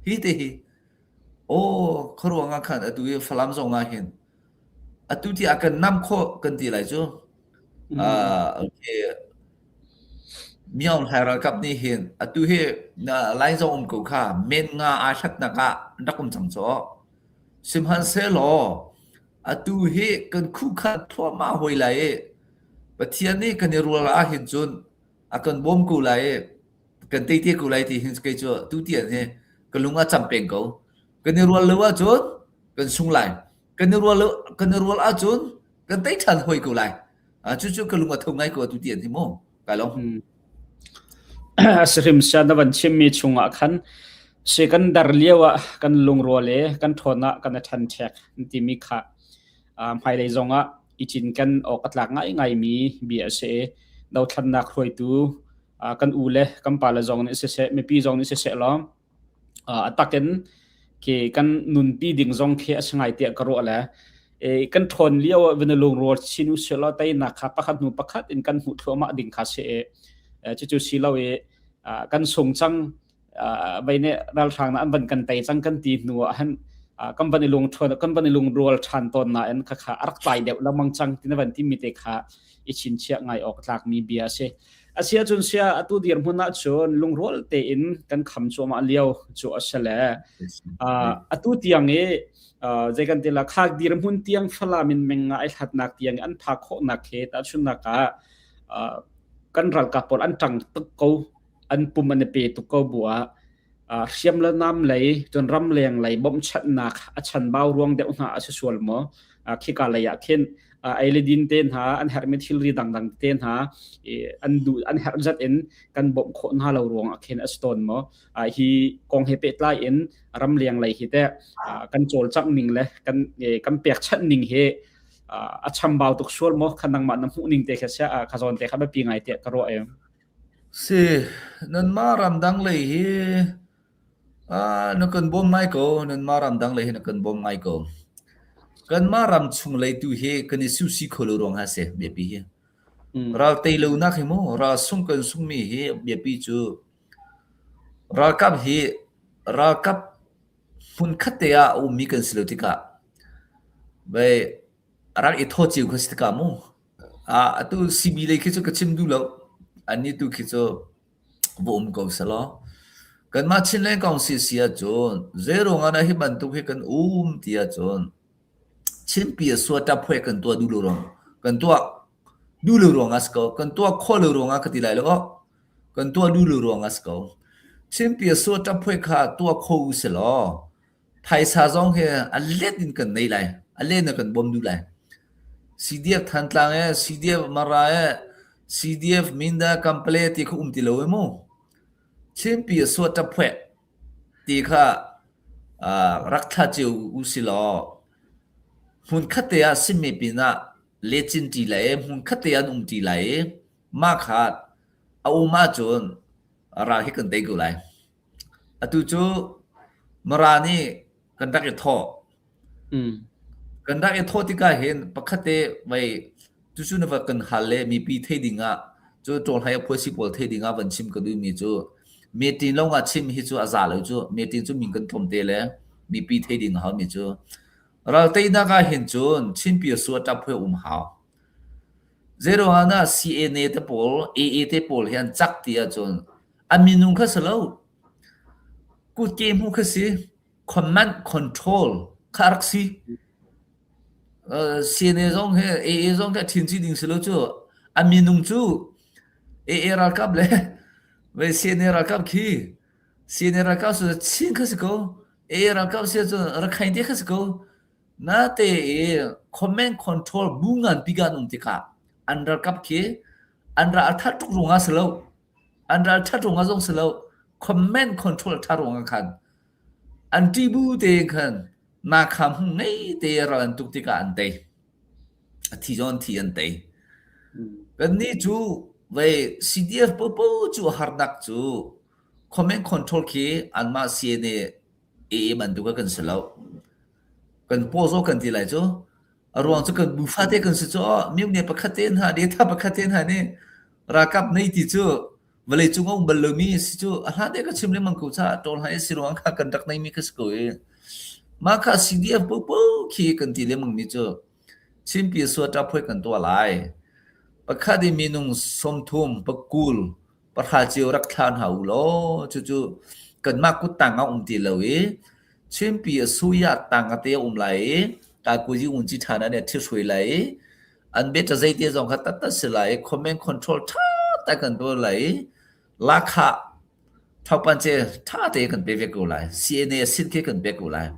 Hi te hi aw khuaruang ah khan atu hi Falam zong ah hin atu ti a kan nam khawh kan ti lai cu. Uh, okay. Myaung Hlai ralkap nih hin atu hi line zong um ko kha men nga aa hlatnak ah rak um cang caw. Sihmanhsehlaw atu hi kan khukhat thluahmah hoi lai i Pathian nih kan i rual ahhin cun a kan bawm ko lai i kan tei te ko lai ti hin kei cu tu tiang hi ka lung a cam peng ko. Kan i rual lo ahcun kan sung lai. Kan i rual lo kan i rual ahcun kan tei ṭhan hoi ko lai. Cucu ka lung a tho ngai ko atu tiang hi mu. Kai lawm. Hmm. Sihrim sia na van chimmi chungah khan si kan dar lio ah kan lungrual i kan ṭhawn ah kan i ṭhenṭhek timi kha hmailei zongah i cinken awk a tlak ngaingaimi bia a si i dothlannak hruaitu kan u le kan pale zong nih siseh mipi zong nih siseh law a takin khi kan nunpi ding zong khi a si ngai tiah ka ruah le kan ṭhawn lio ah van lungrual chin u sih law teinak kha pakhat hnu pakhat in kan hmuh thluahmah ding kha si i cucu si lo i kan sung cang vei nih ralhrang na an van kan tei cang kan ti hnu ah han kan van i lung kan van i lungrual ṭhan tawn nain khakha a rak tlai deuh lengmang cang ti na van timi te kha i chinchiah ngai awk tlakmi bia a si. Asia cun sia atu dirhmun ah cun lungrual tein kan kham cuahmah lio cu a si le atu tiang i zei kan ti la khak dirhmun tiang Falam in meng ai hlatnak tiang an phak khawhnak he tahchunnak ah kan ralkap pawl an ṭang tuk ko an pum an i pe tuk ko bu ah hriam le nam lei cun ramleng lei bawmhchanhnak a chanbau ruang deuh hna a si sual maw khika lei ah khin ei le din te hna an herhmi thilri dangdang te hna an duh an herh zat in kan bawmh khawh hna lo ruang ah khin a si tawn maw hi kong he pehtlai in ramleng lei hi teh kan cawlcangh ning le kan kan pekchanh ning hi a chambau tuk sual maw kha nangmah na hmuh ning te kha sia kha zawn te kha biapi ngai te ka ruah em Si, nanmah ramdang lei hi na kan bawm ngai ko. Nanmah ramdang lei hi na kan bawm ngai ko. Kanmah ram chung lei tu hi kan i susi kho lo ruang ah a si biapi hi. Ral tei lonak hi mu, ral sung kan sungmi hi biapi cu ralkap hi ralkap hmunkhat te ah a ummi kan si lo tikah vei rak i thaw cio kha si tikah mu Atu CB lei khi cu ka chim duh lo. Annih tu khi cu va um ko selaw. Kanmah Chinland Council si ahcun zeiruang ah dah hi bantuk hi kan um ti ahcun Chinpi a sua ṭaphuai kan tuah duh lo ruang kan tuah duh lo ruang ah si ko. Kan tuah khawh lo ruang ah ka ti lai lo. Kan tuah duh lo ruang ah si ko. Chinpi a sua ṭaphuai kha tuah kho u selaw Phaisa zong hi a let in kan nei lai. A len in kan bawm duh lai. CDF Thantlang e, CDF Mara e, CDF Minda Kampale ti kha um ti lo e mu. Chinpi a suat ṭaphueh ti kha uh, rak thla cio u si law hmun khat te ah simmi pinah lecin ṭi lai i hmunkhat te an um ṭi lai i mah kha a um ahcun ral hi kan tei ko lai. Atu cu Mara nih kan rak i thawh. Kan rak i thawh tikah hin pakhat te vei cucu na va kan hal le mipi thei ding ah cu ṭawlhai a phuasi pawl thei ding ah van chim ka duhmi cu meeting lawng ah chim hi cu a za lo cu meeting cu min kan tlawm te le mipi thei ding a haumi cu ral teinak ah hin cun Chinpi su a ṭap hui um hau. Zeiruangah dah CNA te pawl AA te pawl hi an cak ti ahcun a minung kha si lo kutke hmu kha si command control kha rak si. CNA zong hi AA zong hi a ṭhin chih ding si lo cu a minung cu AA ralkap le ve CNA ralkap khi CNA ralkap cu Chin kha si ko AA ralkap si ahcun Rakhine te kha si ko nate i command control bu nganpi kan um tikah an ralkap khi an ral a that tuk ruangah si lo an ral that ruangah zong si lo command control ṭha ruangah khan An ṭih bu tein khan nakha hmung ngei te ral an tuk tikah an tei. A thi zong an thi an tei. Kannih cu vei CDF popo cu harnak cu command control khi anmah CNA AA bantuk ah kan si lo. Kan paw zaw kan ti lai cu. A ruang cu kan bu fate kan si cu myone pakhat te hna data pakhat te hna nih ralkap nei ti cu vawleicung a um bal lomi si cu a hlan te ka chim lengmang ko caah ṭawl hai si ruang kha kan rak neimi kha si ko i mah kha CDF popo khi kan ti lengmang mi cu Chinpi suata phoi kan tuah lai pakhat i minung 30 pakul pahra cio rak thla hna u law cucu kanmah kut tang ah um ti lo i Chinpi a suya tang ate um lai i kakuzi un chi ṭha na ne thi hrui lai i An biata zeite zong kha taktak si lai i command control ṭha tak kan tuah lai i lahkhah thopan ce ṭha te kan pe ve ko lai. CNA sin khi kan pek ko lai.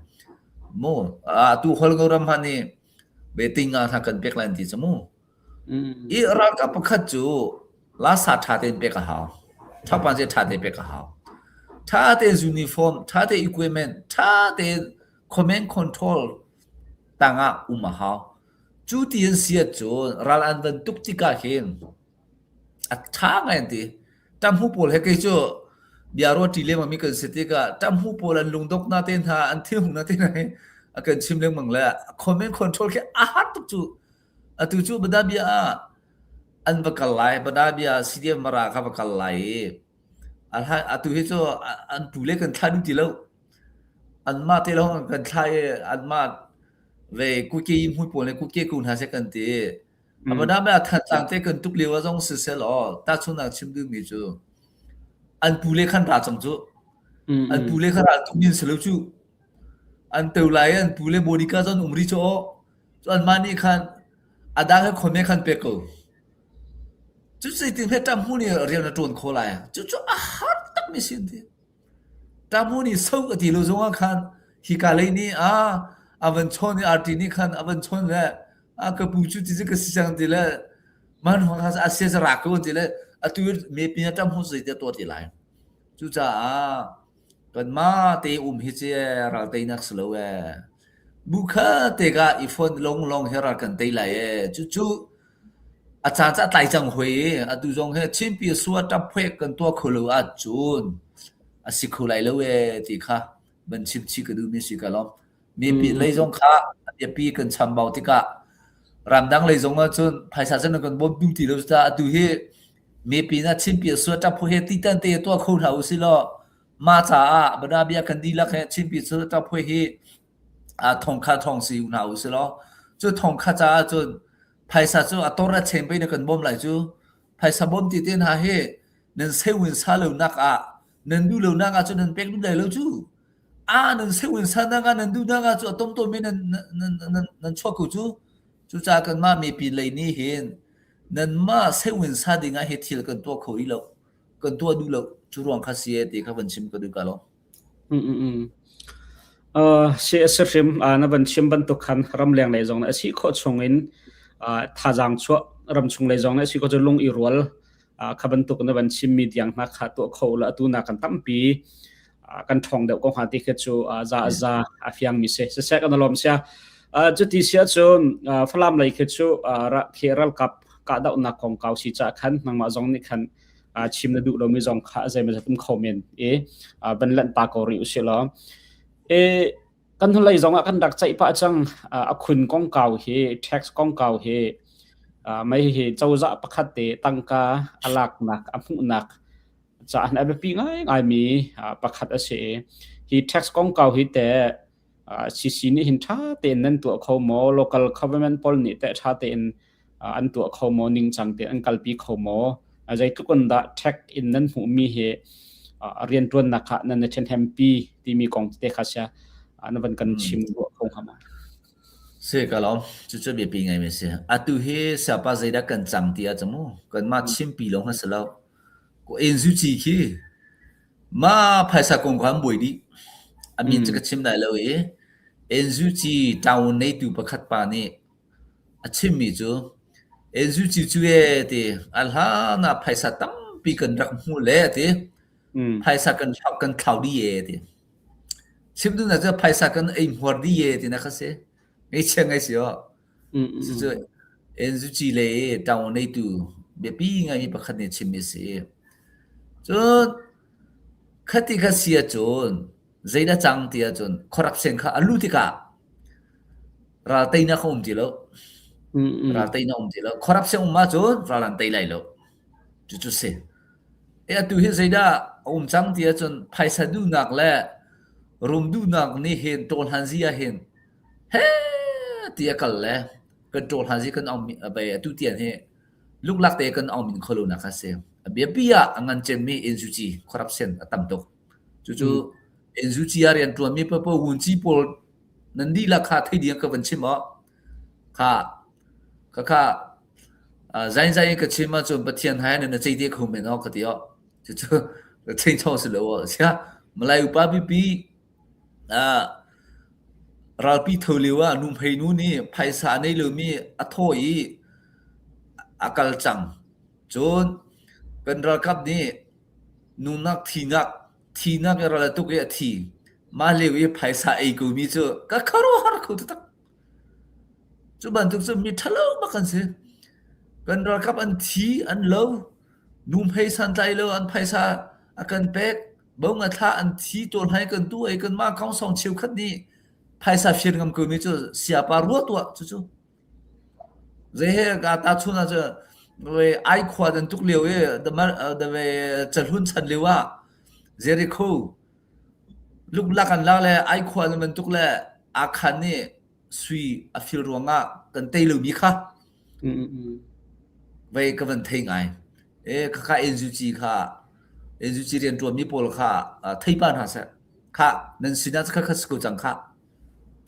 Mu atu holngo ram han i ve tinga hna kan pek lai an ti cu mu. I ralkap pakhat cu lasa ṭha tein pek a hau. Thopan ce ṭha te pek a hau. Ṭha tein uniform, ṭha te equipment, ṭha tein command control tangah um a hau. Cu ti an si ahcun ral an van tuk tikah hin a ṭha ngai an ti. Ṭamhu pawl he kei cu bia ruahṭi lengmangmi kan si tikah ṭamhu pawl an lungdoknak te hna, an thinhungnak te hna hi a kan chim lengmang le comment control khi a har tuk cu. Atu cu Badabia ah an va kal lai. Badabia CDF Mara kha va kal lai i atu hi cu an pu le kan thlah duh ti lo. Anmah te lawng an kan thlah i anmah ve kuke i hmui pawl nih kuke ku hna seh kan ti. Abadam ah Thantlang te kan tuk lio ah zong siseh law tahchunhnak chim duhmi cu an pu le khan ra cang cu. An pu le kha ra tuk min si lo cu. An teu lai i an pu le bodyguard zong um rih cu aw. Cu anmah nih khan a dang he khon he khan pek ko. Cu zeitin he ṭam hmu nih rian a ṭuan khawh lai. Cucu a har takmi si an ti. Ṭahmu nih so a ti lo zongah khan hika lei nih a a van chawn i arti nih khan a van chawn le a ka pu cu ti cu ka si cang ti le man kha a sia ra ko ti le atu mepi na ṭahmu zei tiah tuah ti lai. Cucaah kanmah te um hi ci ral teinak si lo ee. Bu kha te ka i phone long long he ral kan tei lai ee. Cucu A caan cu a tlai cang hoi i atu zong hi Chinpi sua ṭaphuek kan tuah kho lo ahcun a si kho lai lo ee ti kha van chim chih ka duhmi si ka lawm. Mipi lei zong kha a biapi kan chambau tikah ramdang lei zong ahcun phaisa cun kan bawm duh ti lo caah atu hi mipi na Chinpi sua ṭaphuek he titan te tuah kho hlah usih law mah caah Banabia kan dihlak he Chinpi sua ṭaphuek hi thong kha thong si hna usih law cu thong kha caah cun Phaisa cu a tor a chen pei na kan bawm lai cu. Phaisa bawm ti te hna hi nan sewin sa lo nak ah nan duh lo nak ah cun nan pek duh lai lo cu. A nan sewin sa nak ah nan duh nak ah cu a tomtom in nan nan nan nan chuak ko cu. Cucaah kanmah mipi lei nih hin nanmah sewin sa ding ah hi thil kan tuah kho rih lo. Kan tuah duh lo. Cu ruang kha si e ti kha van chim ka duh ka lo. Si a si hrim na van chim bantuk khan ramleng lei zong nih a si khawh chungin thazaang chuah ramchung lei zong nih a si khawh cu lung i rual kha bantuk na van chimmi tiang hna kha tuah kho la atu na kan tampi kan ṭhawng deuh ko hnga ti khi cu za a za a fiangmi si siseh kan lawm sia. Cuti si ahcun Falam lei khi cu khi ralkap kahdohnak kongkau si caah khan nangmah zong nih khan chim na duh lomi zong kha zeimawzat um kho men i van lanh ta ko rih usih law. Kan hnulei zong ah kan rak ceih pah cang. A khun kongkau hi tax kongkau hi mei hi cozah pakhat te tangka a laknak a hmuhnak caah a biapi ngaingaimi pakhat a si i hi tax kongkau hi teh CC nih hin ṭha tein nan tuah kho maw? Local government pawl nih teh ṭha tein an tuah kho maw? Ningcang tein an kalpi kho maw? Zeitluk in dah tax in nan hmuhmi hi rianṭuannak ah nan i ṭhenhempi timi kong tete kha sia na van kan chim ruah kho hnga maw? Si ka lawm. Cucu biapi ngaimi a si. Atu hi siapa zeidah kan cang ti ahcun mu kanmah chimpi lawng a si lo. Enzuci khi ma phaisa kong kha an buai dih. A min cu ka chim lai lo i Enzuci town neitu pakhat pa nih a chimmi cu Enzuci cu e ti a hlan ah phaisa tampi kan rak hmuh le ti phaisa kan thlau kan thlau dih e ti. Chim duhnak cu phaisa kan ei hmuar dih e ti na kha si. Ngeichia ngei si aw. Cucu NUG le ṭang neitu biapi ngaimi pakhat nih chimmi a si. Cun khati kha si ahcun zeidah cang ti ahcun corruption kha a luh tikah ral teinak a um ti lo. Ral teinak um ti lo. Corruption um ahcun ral an tei lai lo. Cucu si. E atu hi zeidah a um cang ti ahcun phaisa duhnak le rum duhnak nih hin tawlhanzi ah hin Heh ti a kal le kan ṭawl hna zi kan ong atu tiang hi luklak te kan ong min kho lo nak a si. A biapi ah a ngan cemmi NUG corruption a tam tuk. Cucu NUG ah rian ṭuanmi papo wunci pawl nan dihlak kha thei ding ka van chim aw. Kha kha kha zain zain ka chim ahcun Pathian hai nan na cei te kho men aw ka ti aw. Cucu cheng chong si lo aw. Sia Malay upa pipi Ralpi tho lio ah nuhmeinu nih phaisa a nei lomi a thawh i a kal cang. Cun kan ralkap nih nunak thinak thinak i ral a tuk i a thi. Mah lio i phaisa ei komi cu ka khuaruahhar kho taktak. Cu bantuk cu mi ṭhalo bak an si. Kan ralkap an thi, an lo. Nuhmei santlai lo an phaisa a kan pek. Bong a thla an thi tawl hai kan tu ei kan mah kaung cheukhat nih phaisa fir ngam ko mi cu siapa rua tuah cucu. Zei he ka ta chun ah cu ve ai khua dan tuk lio i da ve chahlun chan lio ah Jericho luklak an lak le ai khua nan bantuk le Akhan nih sui a fil ruangah kan tei lomi kha Vei ka van thei ngai. E khakha NUG kha NUG rianṭuanmi pawl kha thei pa hna seh. Kha nan sinah kha kha si ko cang kha.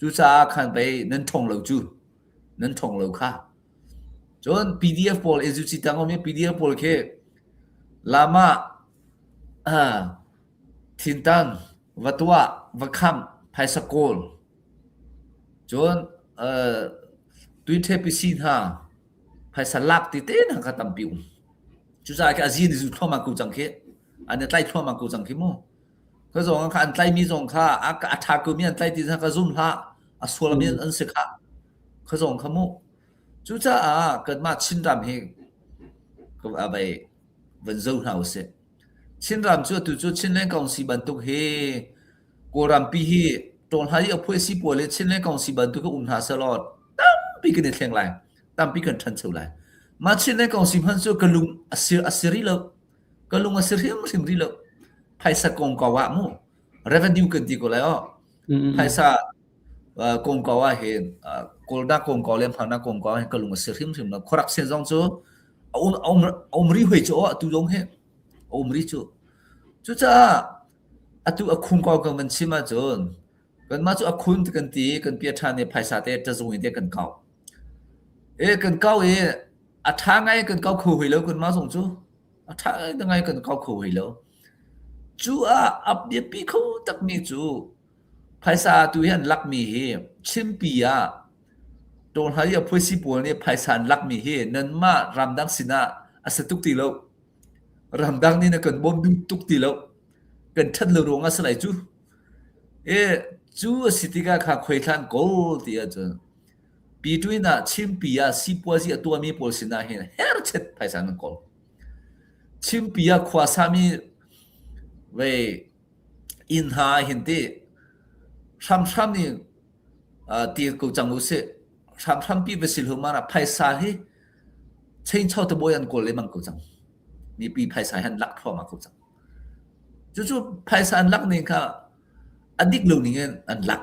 Cucaah khan pei nan ṭhong lo cu. Nan ṭhong lo kha. Cun PDF pawl NUG tang um i PDF pawl khi lama thintan va tuah va khamh phaisa kawl cun tuiṭhepisi hna phaisa lak ti te hna kha tampi um. Cucaah khi a zin i zu thluahmah ko cang khi. An i tlai thluahmah ko cang khi mu. Kha zong kha an tlaimi zong kha a a ṭha komi an tlai ti kha ka zum hlah. A sualmi an si kha. Kha zong kha mu. Cucaah kanmah Chinram hi ka vai van zo hna usih. Chinram cu atu cu Chinland Council bantuk hi Kawlrampi hi ṭawl i a phuaisi pawl hi Chinland Council bantuk hi um hna sehlaw tampi kan i thleng lai. Tampi kan ṭhancho lai. Mah Chinland Council hmanh cu ka lung a si, a si rih lo. Ka lung a si hrimhrim rih lo. Phaisa kongkau ah mu revenue kan ti ko lai aw. Phaisa kongkau ah hin Kawlnak kongkau le Hmangnak kongkau ah hin ka lung a si hrimhrim lo. Khuarak sen zong cu a um, a um, a um rih hoi cu aw atu zong hi a um rih cu. Cucaah Atu a khung ko kan van chim ahcun kanmah cu a khun ti kan ti i kan pia ṭhan i phaisa te ṭazung in te kan kau. E kan kau i a ṭha ngai kan kau kho hoi lo kanmah zong cu. A ṭha ngai kan kau kho hoi lo. Cu ah a biapi kho takmi cu phaisa tu hi an lakmi hi Chinpi ah Tawlhai i a phuaisi pawl nih phaisa an lakmi hi nanmah ramdang sinah a si tuk ti lo. Ramdang nih na kan bawm duh tuk ti lo. Kan ṭhat lo ruangah si lai cu. E, cu a si tikah kha khuaithlan kawl ti ahcun. Pitwin ah Chimpi ah sipuazi a tuahmi pawl sinah hin herchet phaisa nan kawl. Chimpi ah khua sami vei inn hna hin ti hramhram nih ti ko cang u sih. Hramhram pi va sil huma ah phaisa hi chainchaw te bawi an kawl lemang ko cang. Mipi phaisa hi an lak thluahmah ko cang. Cucu phaisa an lak ning kha a dik lo ning in an lak.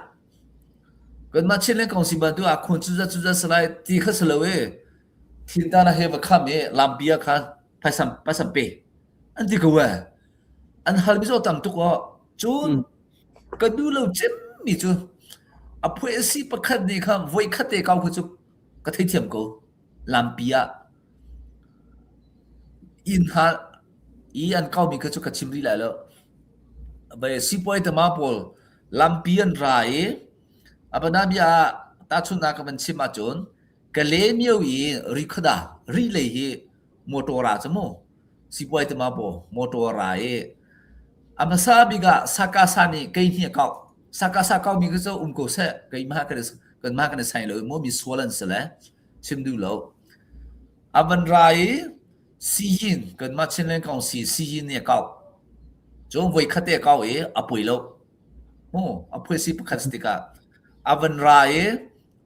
Kanmah Chinland Council bantuk ah khun cuzat cuzat salai ti kha si lo i thintan he va kham i lampi ah khan phaisa phaisa pe an ti ko eh. An hal mi zaw tam tuk aw. Cun ka duh lo cemmi cu a phuaisi pakhat nih kha voi khat te kau kha cu ka theithiam ko. Lampi ah inn hna i an kaumi kha cu ka chim rih lai lo. Sipuai tama pawl lampi an ra i a banabia ah tahchunhnak ka van chim ahcun Kalaymyo i Rikhoda ri lei hi motor ah cu mu sipuai tama pawl motor ra i a hmasa bik ah Sakasa nih kei hni a kauh. Sakasa kaumi kha cu um ko seh keimah kan kanmah kan i sai lo i maw mi sual an si le chim duh lo. A van ra i Siyin kanmah Chinland Council siyin nih a kauh. Cun voikhat te a kauh i a poi lo. Mu a phuaisi pakhat si tikah a van ra i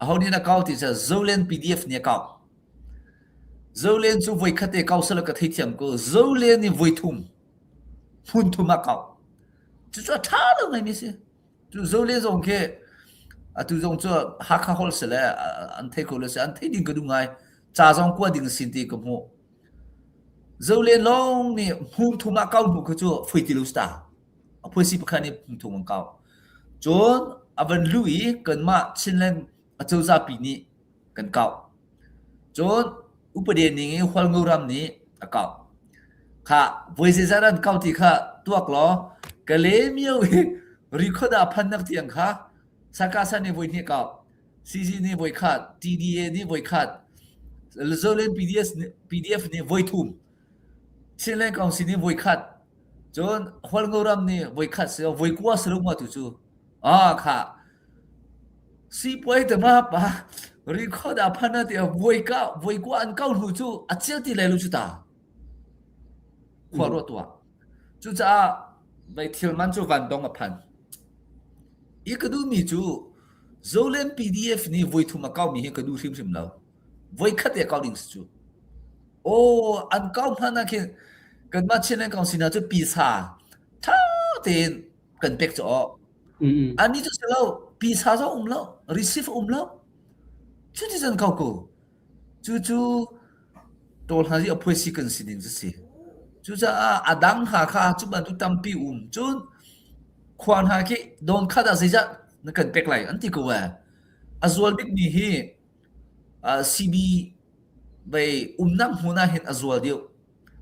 aho nih a kau ti cu Zolen PDF nih a kauh. Zolen cu voikhat te kau sala ka theithiam ko. Zolen nih voithum hmun thum a kauh. Cucu a ṭha lo ngaimi si. Cu Zolen zong khi atu zong cu Hakha holh si le an thei ko lo si an thei ding ka duh ngai. Ca zong kua ding sin ti ka hmuh. Zolen lawng nih hmun thum ah kau hnu kha cu foi ti lo si ta. A phuaisi pakhat nih hmun thum an kau. Cun a van luh i kanmah Chinland acozah pi nih kan kau. Cun upade ning i Hualngo ram nih a kau. Kha voi zeizat an kau ti kha tuak law Kalaymyo i Rikhoda phannak tiang kha Sakasa nih voi hnih kau. CC nih voi khat, TDA nih voi khat, Zolen PDS PDF nih voi thum, Chinland Council nih voi khat, cun Hualngo ram nih voi khat si voi kua si lo ma tu cu. Ah kha sipuai te ma pa record a phan ti voi ka voi kua an kau hnu cu a cel ti lai lo cu ta. Khua ruah tuah. Cucaah vai thil man cu van dong a phan. I ka duhmi cu Zolen PDF nih voithum a kaumi hi ka duh hrimhrim lo. Voikhat te a kau ding si cu. Aw, an kau hmanh ah khin kanmah Chinland Council hna cu pisa ṭha tein kan pek cu aw. Annih cu si lo, pisa zong um lo, receive um lo. Cuti cun kau ko. Cucu tawl hna hi a phuaisi kan si ding cu si. Cucaah a dang hna kha cu bantuk tampi um. Cun khua hna khi dawn khat ah zeizah na kan pek lai an ti ko ee. A zual bikmi hi uh, CB vei umnak hmun ah hin a zual deuh.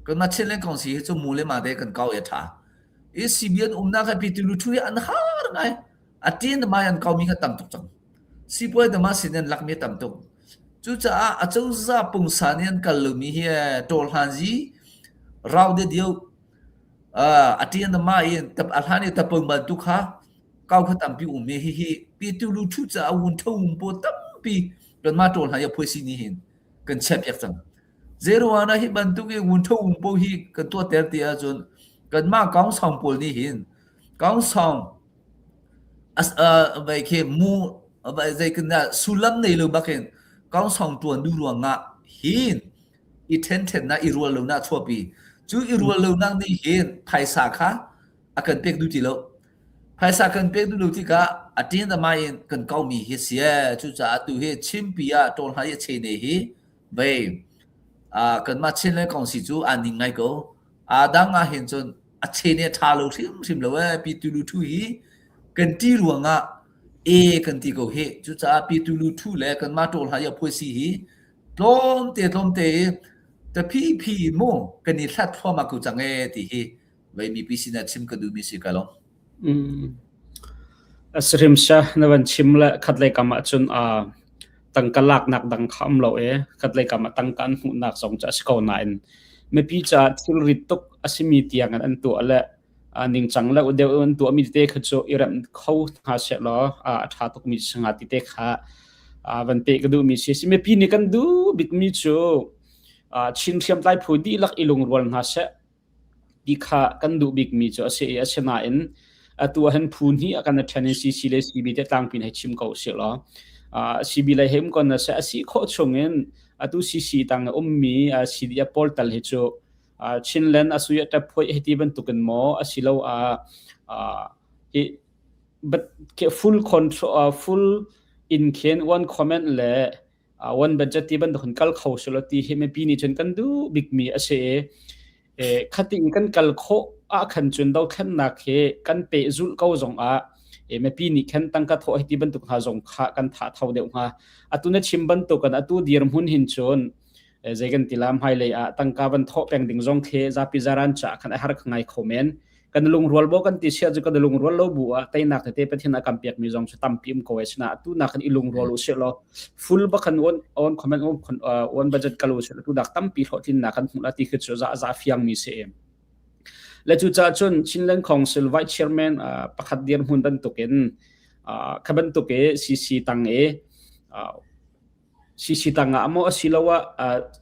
Kanmah Chinland Council hi cu mu le ma te kan kau i a ṭha. I CB an umnak hi Pitulu thu hi an har ngai. A ṭin mai an kaumi kha tam tuk cang. Sipuai dama sin an lakmi a tam tuk. Cucaah acozah pungsan i an kal lomi hi ṭawlhlanzi rau de dio a ṭian dama i a hlan i tapung bantuk kha kau kha tampi um i hihi pitu lu ṭhu caah wun tho um paw tampi kanmah ṭawl hna i a phuaisi ni hin kan chiahpiak cang. Zeiruangah hi bantuk i wun tho um paw hi kan tuahter ti ahcun kanmah kaungsang pawl nih hin kaungsang Vai khi mu zei kan dah sullam nei lo bakin kaungsong ṭuan duh ruangah hin i ṭhenṭhennak i rual lonak chuahpi. Cu i rual lonak nih hin phaisa kha a kan pek duh ti lo. Phaisa kan pek duh lo tikah a ṭin a mai in kan kaumi hi si ee. Cucaah tu hi Chimpi ah ṭawl hna i a chene hi vei kanmah Chinland Council cu aa ning ngai ko. Aa dang ah hin cun a chen i a ṭha lo hrimhrim lo ee. Pi Tu Lu Thu hi kan ṭih ruangah e kan ti ko hih. Cucaah Pi Tu Lu Thu le kanmah ṭawl hna i a phuaisi hi tlawmte tlawmte i taphiphi in mu kan i hlat thluahmah ko cang ee ti hi vei mipi sinah chim ka duhmi si ka lawm. Mm. A si hrim sia na van chim le khatlei kam ahcun uh, tangka laknak dang kha um lo e khatlei kam ah tangka an hmuhnak zong cu a si ko nain mipi caah thilrit tuk a simi tiang in an tuah le ningcang le deuh an tuahmi tete kha cu i remh kho hna seh law a ṭha tukmi si hnga ti te kha. Van pe ka duhmi si. Mipi nih kan duh bikmi cu Chin hriamtlai phu dihlak i lungrual hna seh ti kha kan duh bikmi cu a si i asinain atu ah hin phu hnih a kan ṭhen i CC le CB te tlangpi in hei chim ko usih law CB lei he um kon na seh a si khawh chungin atu CC tang a ummi CDF pawl tal hi cu Chinland asui a ṭap phoi hiti bantukin maw asiloah hi but full control full in khin one comment le one budget ti bantuk in kal kho selaw ti hi mipi nih cun kan duh bikmi a si i khati in kan kal khawh ah khan cun dothlennak hi kan pehzulh ko zong ah mipi nih khan tangka thawh hi ti bantuk hna zong kha kan tha tho deuh hnga. Atu na chim bantuk kan atu dirhmun hin cun zei kan ti la hmailei ah tangka van thawh peng ding zong khi zapi zaran ca khan a har ngai kho men. Kan lungrual bo kan ti sia cu kan lungrual lo bu ah teinak tete Pathian a kan pek mi zong cu tampi um ko ai sina atu nak kan i lungrual u sih law full ba kan on on comment on on budget kal u sih tu dak tampi hlawhtlin nak kan hmuh la ti khi cu za za fiang mi si em le cu ca cun Chinland Council Vice Chairman pakhat dir hmun bantukin kha bantuk e CC tang e CC tang ah maw asiloah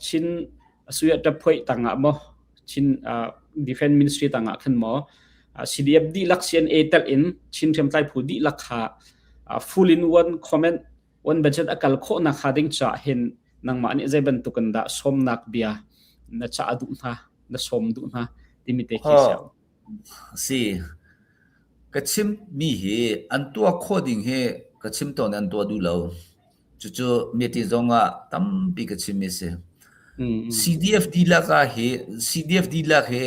Chin Asuya Taphoi tang ah maw Chin Defense Ministry tang ah khan maw CDF dihlak CNA telh in Chin hriamtlai phu dihlak kha full in one comment one budget a kal khawh nak kha ding cha hin nangmah nih zei bantuk in dah sawmnak bia na cha duh hna na sawm duh hna timi te khi si. Si. Ka chim mi hi an tuah khawh ding hi ka chim tawn an tuah duh lo. Cucu meeting zong ah tampi ka chimmi a si. CDF dihlak ah hi CDF dihlak hi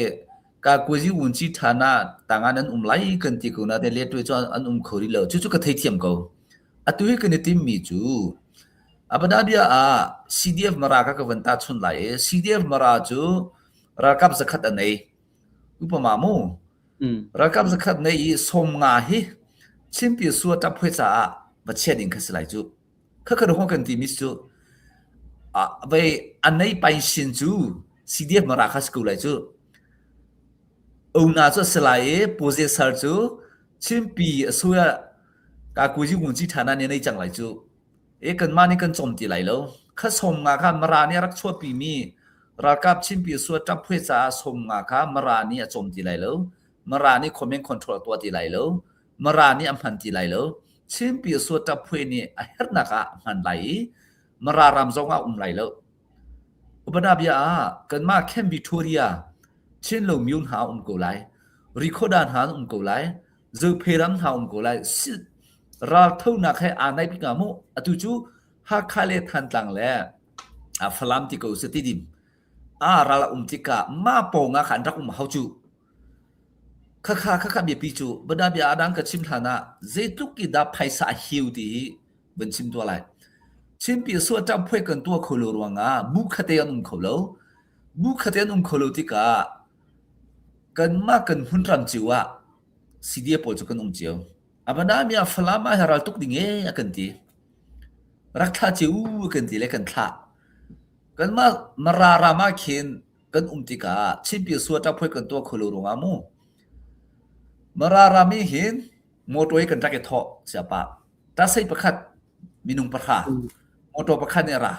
kakuazi vunci ṭhan ah tangah nan um lai kan ti ko nain letwe cu an um kho rih lo. Cucu ka theithiam ko. Atu hi kan i timmi cu Abadabia ah CDF Mara kha ka van tahchunh lai i CDF Mara cu ralkap zakhat a nei. Upama mu. Ralkap zakhat nei i 50 hi Chinpi sua ṭap hoi caah va chia ding kha si lai cu. Khakha hong kan timi cu vei a nei pain cu CDF mara kha si ko lai cu. Una cu a si lai i Puze sar cu Chinpi a sua ka kuzi ngun ci ṭhana nih nei cang lai cu. E kanmah nih kan cawm ti lai lo. Kha 50 kha Mara nih a rak chuahpimi ralkap Chinpi sua ṭap hoi caah 50 kha Mara nih a cawm ti lai lo. Mara nih comment control a tuah ti lai lo. Mara nih a hman ti lai lo. Chinpi sua ṭap hoi nih a herhnak ah a hman lai i Mara ram zong ah um lai lo. Upada bia ah kanmah Camp Victoria Chin lo myo hna um ko lai. Rikhoda hna um ko lai. Zophe ram hna um ko lai. Ralthonak he aa naih bik hnga mu. Atu cu Hakha le Thantlang le Falam ti ko seh Tidim ah ral a um tikah mah pawng ah khan rak um hau cu. Khakha khakha biapi cu bada bia adang ka chim hlan ah zeitluk i dah phaisa a hiu ti hi van chim tuah lai. Chinpi suah ṭam phuai kan tuah kho lo ruangah bu khate an um kho lo. Bu khate an um kho lo tikah kanmah kan hmunram cio ah CDF pawl cu kan um cio. Abanami ah Falam ah ral tuk ding e a kan ti. Rak thlah cio u a kan ti le kan thlah. Kanmah Mara ram ah khin kan um tikah Chinpi suata phoi kan tuah kho lo ruangah mu. Mara ram i hin motor hi kan rak i thawh siapa. Tasei pakhat minung pahra motor pakhat nih a ra.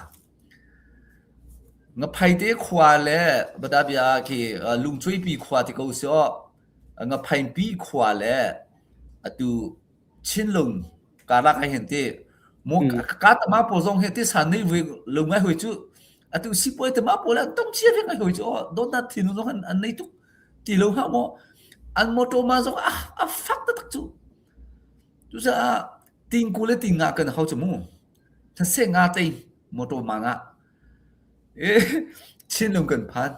Ngaphaite khua le Badabia khi Lungcuipi khua ti ko si aw Ngaphaingpi khua le atu Chinlung karlak ah hin ti mu ka tama pawl zong hi ti san nei vui lo ngai hoi cu atu sipuai tama pawl an tong chia ve ngai hoi cu dawtnak thinlung zong an nei tuk ti lo ha maw an motor ma zong a a fak taktak cu cucaah tingku le tinga kan hau cu mu thase nga tei motor ma nga e Chinlung kan phan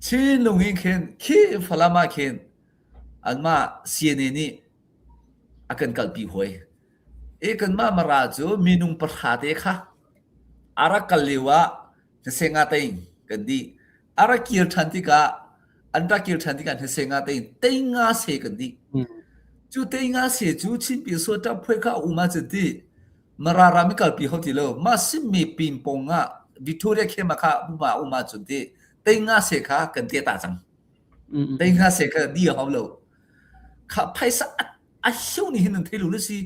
Chinlung in khin khi Falam ah khin anmah CNA nih a kan kalpi hoi. E kanmah Mara cu minung pahra te kha a rak kal lio ah hnase tein kan dih. A rak kir ṭhan tikah an rak kir ṭhan tikah hnase nga tein tei nga se kan dih. Cu tei nga se cu Chinpi sua ṭap phoi kha a um ahcun ti Mara ram i kalpi ho ti lo. Mah simmi pingpong ah Victoria Khema kha buma um ahcun ti tei nga se kha kan te ta cang. Tei nga se kha di a hau lo. Kha phaisa a hiu ni hin nan thei lo le si.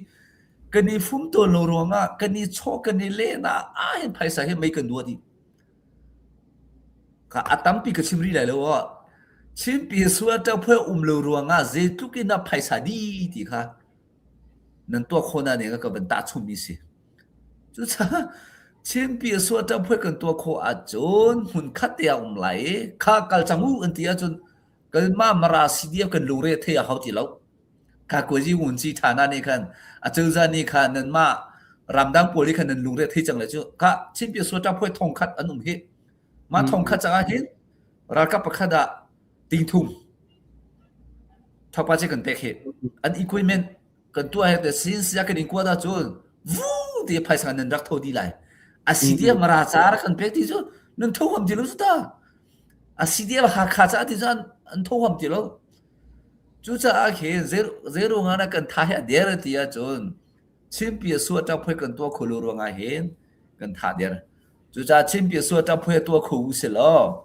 Kan i fum tawn lo ruangah kan i chawh kan i len ah ah hin phaisa hi mei kan dua dih. Ka a tampi ka chim rih lai lo aw. Chinpi sual ṭaphuai um lo ruangah zeitluk in dah phaisa di ti kha nan tuah khawh na ning ka van tahchunmi si. Cucaah Chinpi sual ṭaphuai kan tuah khawh ahcun hmunkhat te ah um lai i kha kal cang u an ti ahcun kanmah Mara CDF kan lungre thei a hau ti lo. Kha kuazi ngunci ṭha hna nih khan acozah nih khan nanmah ramdang pawl nih khan nan lungre thei cang le cu kha Chinpi sual ṭaphuai thong khat an um hi. Mah thong khat cangah hin ralkap pakhat ah tingthum thawkpa ci kan pek hi an equipment kan tuah he te sin sia kan in kuat ahcun vu ti phaisa nan rak tho di lai a CDF mara ca rak kan pek ti cu nan tho huam ti lo cu ta a CDF Hakha ca ti cu an tho huam ti lo cucaah khin zero nga na kan tha hi a der ti ahcun Chinpi a suah ṭap hoi kan tuah kho lo ruangah hin kan tha der Cucaah Chinpi sual ṭaphui tuah kho u si law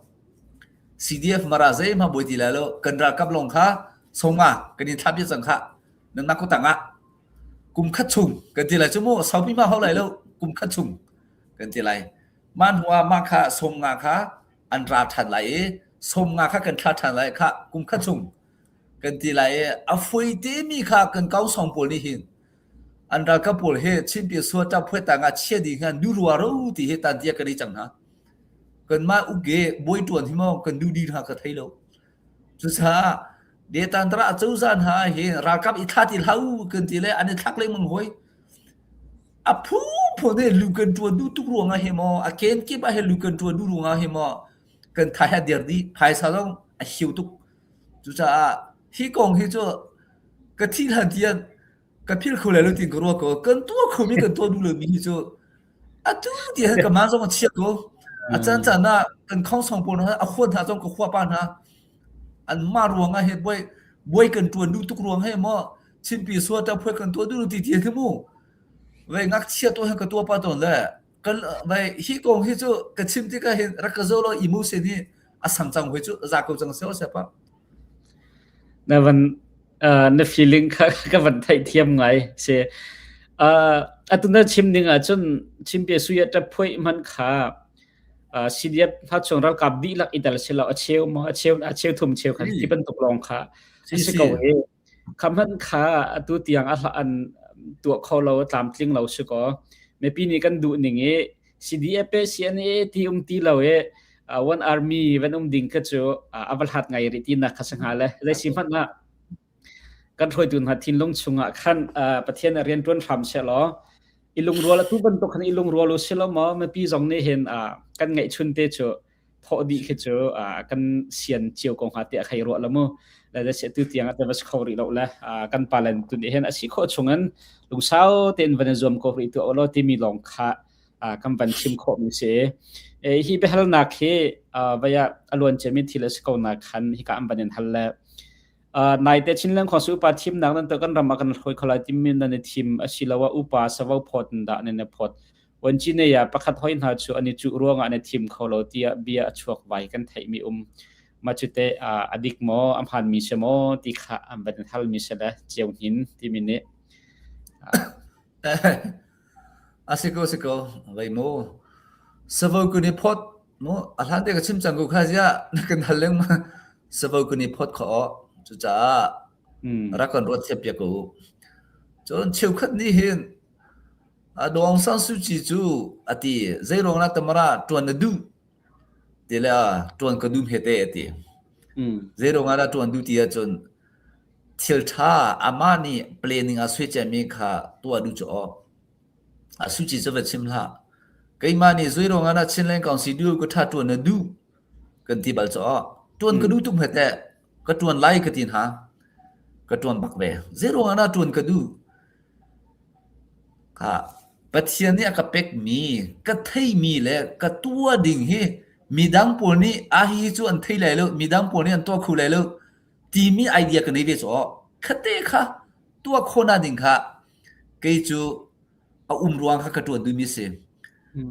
CDF Mara zeihmanh buai ti lai lo kan ralkap lawng kha soma kan in thlap cang kha nan nak tang ah kum khat chung kan ti lai cu mu saupi ma hau lai lo kum khat chung kan ti lai mah hnu ah mah kha som nga kha an ra ṭhan lai i som nga kha kan thla ṭhan lai kha kum khat chung kan ti lai i a foi te mi kha kan kau song pawl nih hin An ralkap pawl hi Chinpi suata phuetang ah chia ding han nu rua ro ti hi tan tia kan i cang hna. Kanmah uke bawi tuan hi maw kan du di hna ka thei lo. Cucaah Detantra acozah hna hi ralkap i thla ti hlah kan ti le an i thlak lengmang hoi. A phu phu ne lu kan tuan du tuk ruangah hi maw a ken kip ah hi lu kan tuan du ruangah hi maw kan thai ha der di phaisa zong a hiu tuk. Cucaah hi kong hi cu ka thi hlan tiang ka phil kho lai lo ti ka ruah ko kan tuah khomi kan tuah duh lomi hi cu atu ti han ka ma zong a chia ko a caan caan ah kan khong song pawl hna a huat hna zong ka hua pa hna an ma ruang ah he buai buai kan tuan duh tuk ruang he maw chinpi sual ta phuai kan tuah duh ti ti he mu ve ngakchia to he ka tua pa ton le kan vai hi kong hi cu ka chim tikah hin rak ka zo lo emotion hi a sang cang hoi cu za ko cang seo sepa Na van na feeling kha ka van theihthiam ngai si. Uh, atu na chim ning ahcun Chinpia sui a ṭap phuai hmanh kha uh, CDF hna chung ralkap dihlak i tel si lo a cheu maw a cheu a cheu thum cheu kha ti bantuk lawng kha a si ko i kha hmanh kha atu tiang a an tuah kho lo tlamtling lo si ko mipi nih kan duh ning i CDF CNA ti um ti lo i one army van um ding kha cu a va hlat ngai rih tinak kha si hnga le zei si hmanh ah kan hruaitu hna thinlung chungah khan Pathian a rian ṭuan hram seh law i lungrual atu bantuk khan i lungrual u si lo maw mipi zong nih hin kan ngeihchun te cu thawh dih khi cu kan sian cio ko hnga tiah khai ruah lo mu le se tu tiang ate vas kho rih lo le kan palen tu nih hin a si khawh chungin lungsau tein van i zuam ko rih tu lo timi lawng kha kan van chim khawhmi si. Hi biahalnak hi vaya a luan ciami thil a si ko na khan hika an van in hal le naite Chinland Council upa thimnak nan kan ram ah kan hloi kholai timi nan i thim asiloah upa savo phawt in dah nan i phawt Wanci ne ya pakhat hoi hna chu ani chu ruangah an i thim kho lo tiah bia a chuak vai kan theihmi um ma cu te a dik maw a hmaan mi si maw ti kha an van hal mi si le ceu hin timi nih A si ko si ko vei mu savo kun i phawt mu a hlan te ka chim cang ko kha ziah na kan hal lengmang savo kun i phawt kho aw cucaah rak kan ruat thiam piak ko u cun cheukhat nih hin Daw Aung San Suu Kyi cu a ti zei ruang lah tamara tuan na duh ti le tuan ka duh hme te a ti zei ruang ah dah tuan duh ti ahcun Thil ṭha amah nih planning a sui ciami kha tuah duh cu aw. A suci cu va chim hlah. Keimah nih zui ruangah dah Chinland Council duh ka ṭha ṭuan na duh kan ti bal cu aw. Ṭuan ka duh tuk hme teh. Ka ṭuan lai ka ti hna. Ka ṭuan bak ve. Zei ruangah dah ṭuan ka duh? Kha Pathian nih a ka pekmi, ka theimi le ka tuah ding hi midang pawl nih a hi cu an thei lai lo, midang pawl nih an tuah kho lai lo. Timi idea ka nei ve cu aw. Khate kha tuah khawhnak ding kha kei cu a um ruang kha ka ṭuan duhmi si.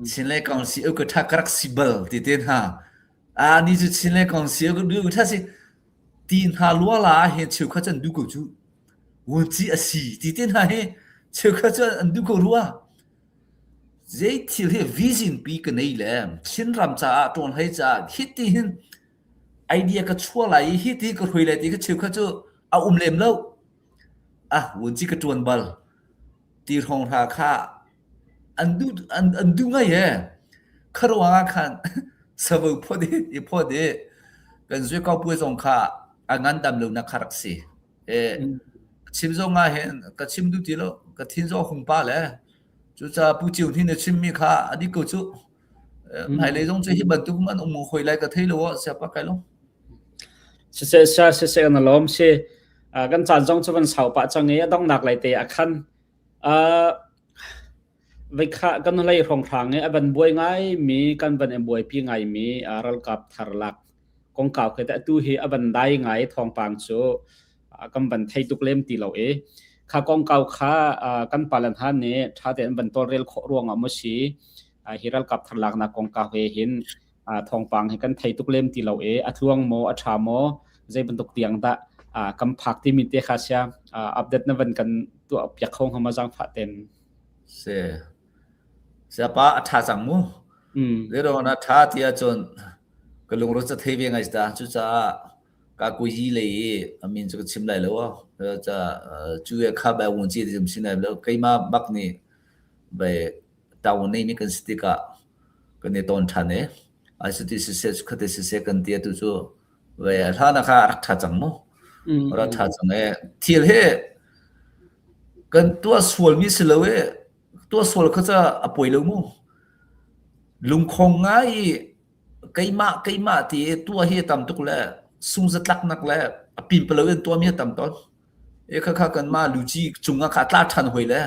Chinlei Council ka ṭha ka rak si bal ti te hna. A ni cu Chinlei Council ka du ṭha si ti hna lua la ah hin cheukhat can duh ko cu. Wunci a si ti te hna hi. Cheukhat cu an duh ko rua. Zei thil hi vision pi ka nei le Chinram caah ṭawnhlei caah hiti hin idea ka chuah lai i hiti ka hrui lai ti kha cheukhat cu a um lem lo. Ah, vunci ka ṭuan bal. Ti hrawng hra kha an duh an, an duh ngai e. Kha ruang ah khan savo phot i i phot i kan zui kau puai zong kha a ngandam lo nak kha rak si. E chim zong ah hin ka chim duh ti lo ka thin zong hung pa le cucaah Pu Ciu Hnin na chimmi kha a dik ko cu. Hmailei zong cu hi bantuk an um hoi lai ka thei lo ah siapa kai lo. Siseh sia siseh na lawm si. Kan caan zong cu van sau pah cang i a donghnak lai te a khan. Veikha kan hlei hrawnghrang i a van buai ngai mi kan van i buaipi ngai mi ralkap thar lak kongkau khi teh atu hi a van dai ngai thawngpang cu kan van thei tuk lem ti lo i kha kongkau kha kan pale hna nih ṭha tein van tawlrel khawh ruangah maw si hi ralkap thar laknak kongkau he hin thawngpang hi kan thei tuk lem ti lo i a tluang maw a ṭha maw zei bantuk tiang dah kan phak timi te kha sia update na van kan tuah piak kho hnga ma zaangfah ten Si. Siapa a ṭha cang mu. Zeiruang na ṭha ti ahcun ka lungruat ca thei ve ngai ta. Cucaah ka kuyi lei i a min cu ka chim lai lo. Ca cu ye kha bai wun chi ti chim lai lo. Keimah bak nih bai taung nei mi kan si tikah kan i ton ṭhan i ai siti siseh khate siseh kan ti atu cu ve hlan ah kha a rak ṭha cang mu. Rak ṭha cang e. Thil hi kan tuah sualmi si lo i tuah sual kha ca a poi lo mu. Lungkhong ngai i keimah keimah ti i tuah hi a tam tuk le sungzatlaknak le a pimpalo in tuahmi a tam tawn. E kha kha kanmah luci cungah kha a tla ṭhan hoi le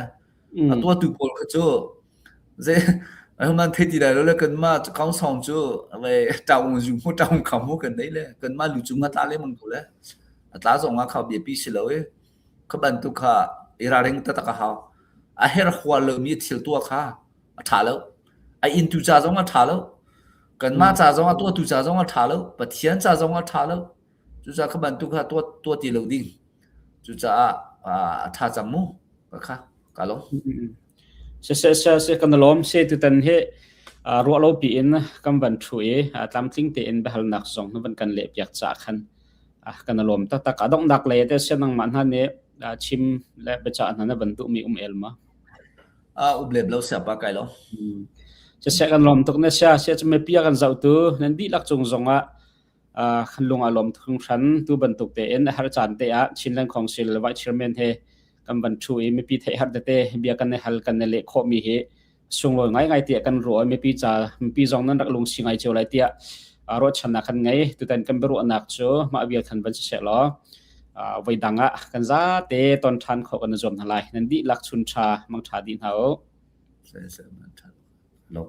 a tuahtu pawl kha cu zei ahohmanh thei ti lai lo le kanmah kaungsawng cu le ṭaung zu mu ṭaung kham mu kan nei le kanmah lu cung a tla lengmang ko le a tla zong ah kha biapi si lo i kha bantuk kha i ralring taktak a hau. A herh hual lomi thil tuah kha a ṭha lo. A inntu ca zong a ṭha lo. Kanmah ca zong a tuahtu ca zong a ṭha lo. Pathian ca zong a ṭha lo. Cucaah kha bantuk kha tuah, tuah ti lo ding. Cucaah a ṭha cang mu. Ka kha ka lawm. Siseh siseh kan lawm se tutan hi ruah lo piin kan van ṭhu i tlamtling tein biahalnak zong na van kan leh piak caah khan kan lawm taktak. A donghnak lei te sia nangmah hna nih chim le biacah hna na van duhmi um el ma? A um lem lo siapa kai lo. Siseh kan lawm tuk na sia sia cu mipi a kan zohtu nan dihlak cung zongah kan lung a lawm hringhran. Tu bantuk tein a har caan te ah Chinland Council Vice Chairman he kan van ṭhu i mipi theih har tete bia kan i hal kan i leh khawhmi hi sunglawi ngaingai tiah kan ruah i mipi ca mipi zong nan rak lungsi ngai cio lai tiah ruahchannak kan ngei. Tutan kan biaruahnak cu mah vial khan van si seh law voi dang ah kan zate ton ṭhan khawh kan i zuam hna lai. Nan dihlak chun ṭha mang ṭha dih hna u. Lo.